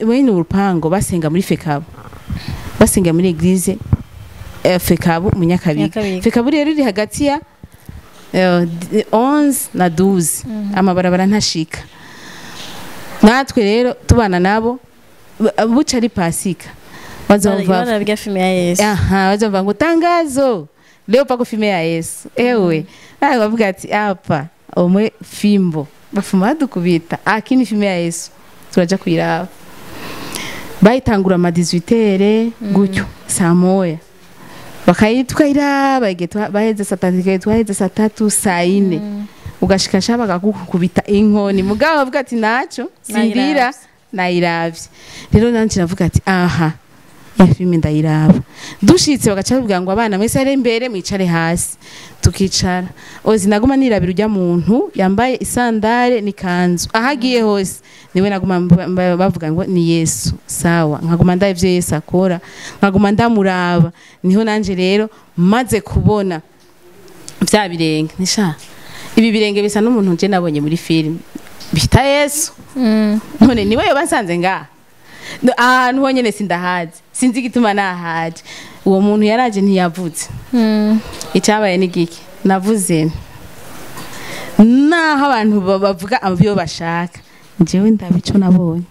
mwene urupango basenga muri FECABU, basenga muri église FECABU mu Nyakabiga. Nyakabiga. FECABU rero iri hagati ya 11 na 12, amabarabara ntashika. Natwe rero tubana nabo, buca ari Pasika bazumva Barabya filime ya Yesu. Aha, bazumva ngo tangazo leo pako filime ya Yesu. Ewe ah bavuga ati hapa omwe fimbo bafuma badukubita, akini filime ya Yesu turaja kuyiraba. Bayitangura ama 18 gutyo, saa moya bakayitwayiraba, igihe baheze saa tatu, igihe twaheze saa tatu, saa yine, ugashika sha bakagukubita inkoni, mugabo bavuga ati naco sindira. Nayiravye. Nayiravye. Rero nanje navuga ati aha Ya filime ndayiraba. Dushitse bagaca bavuga ngo abana mwese ari imbere mwicare hasi, tukicara. Ozi naguma nirabira ujya muntu yambaye isandare n'ikanzu, aho agiye hose niwe naguma bavuga ngo ni Yesu. Sawa, nkaguma ndaba ivyo Yesu akora, nkaguma ndamuraba. Niho nanje rero maze kubona vya birenge, nisha ibi birenge bisa n'umuntu nje nabonye muri filime bita Yesu. None niwe yoba nsanze ngaha ahantu honyene sindahazi, sinzi igituma nahaje. Uwo muntu yaraje ntiyavuze. Icyabaye ni giki? Navuze naho abantu bavuga ibyo bashaka, njyewe ndaba ico nabonye,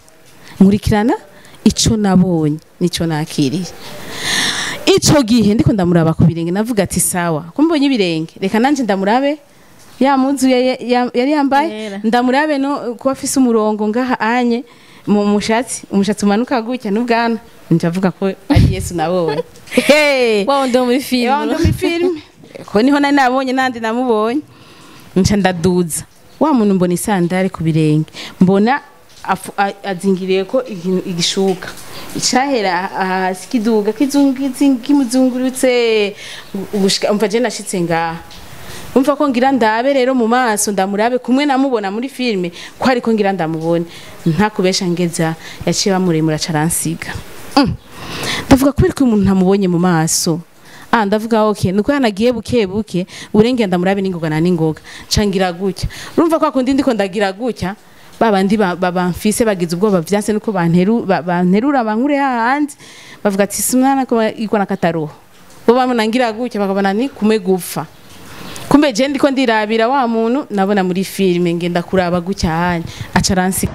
nkurikirana ico nabonye nico nakiriye. Ico gihe ndiko ndamuraba ku birenge, navuga ati sawa, ko mbonye ibirenge reka nanje ndamurabe ya muzu yari yambaye, Yera. ndamurabe no kuba afise umurongo ngaha anye mu mushatsi, umushatsi umanuka gutya n'ubwana, njavuga ko ari Yesu nabonye. Hey! Wa wundi wo muri Ewa ndo filime. muri filime ko niho nari nabonye nandi namubonye, nca ndaduza wa muntu, mbona isandare ku birenge, mbona azingiriye ko igishuka icahera hasi kiduga kimuzungurutse gushika umva je nashitse ngaha. Umva ko ngira ndabe rero mu maso ndamurabe kumwe namubona muri filime, ko ariko ngira ndamubone ntakubesha, ngeza yaciye bamuremura caransiga. Ndavuga kubera ko umuntu ntamubonye mu maso. Ah, ndavuga okay, nuko yanagiye buke buke urengera ndamurabe n'ingoga na n'ingoga, cangira gutya. Urumva kwa kundi ndiko ndagira gutya, babandi bamfise bagize ubwoba vyanse nuko banterura bankure hahandi, bavuga ati simwana ko iko nakataruho, bo bamuna ngira gutya bakabona ni kumwe gupfa. Kumbe je ndiko ndirabira wa muntu nabona muri filime, ngenda kuraba gutya hanye aca aransiga.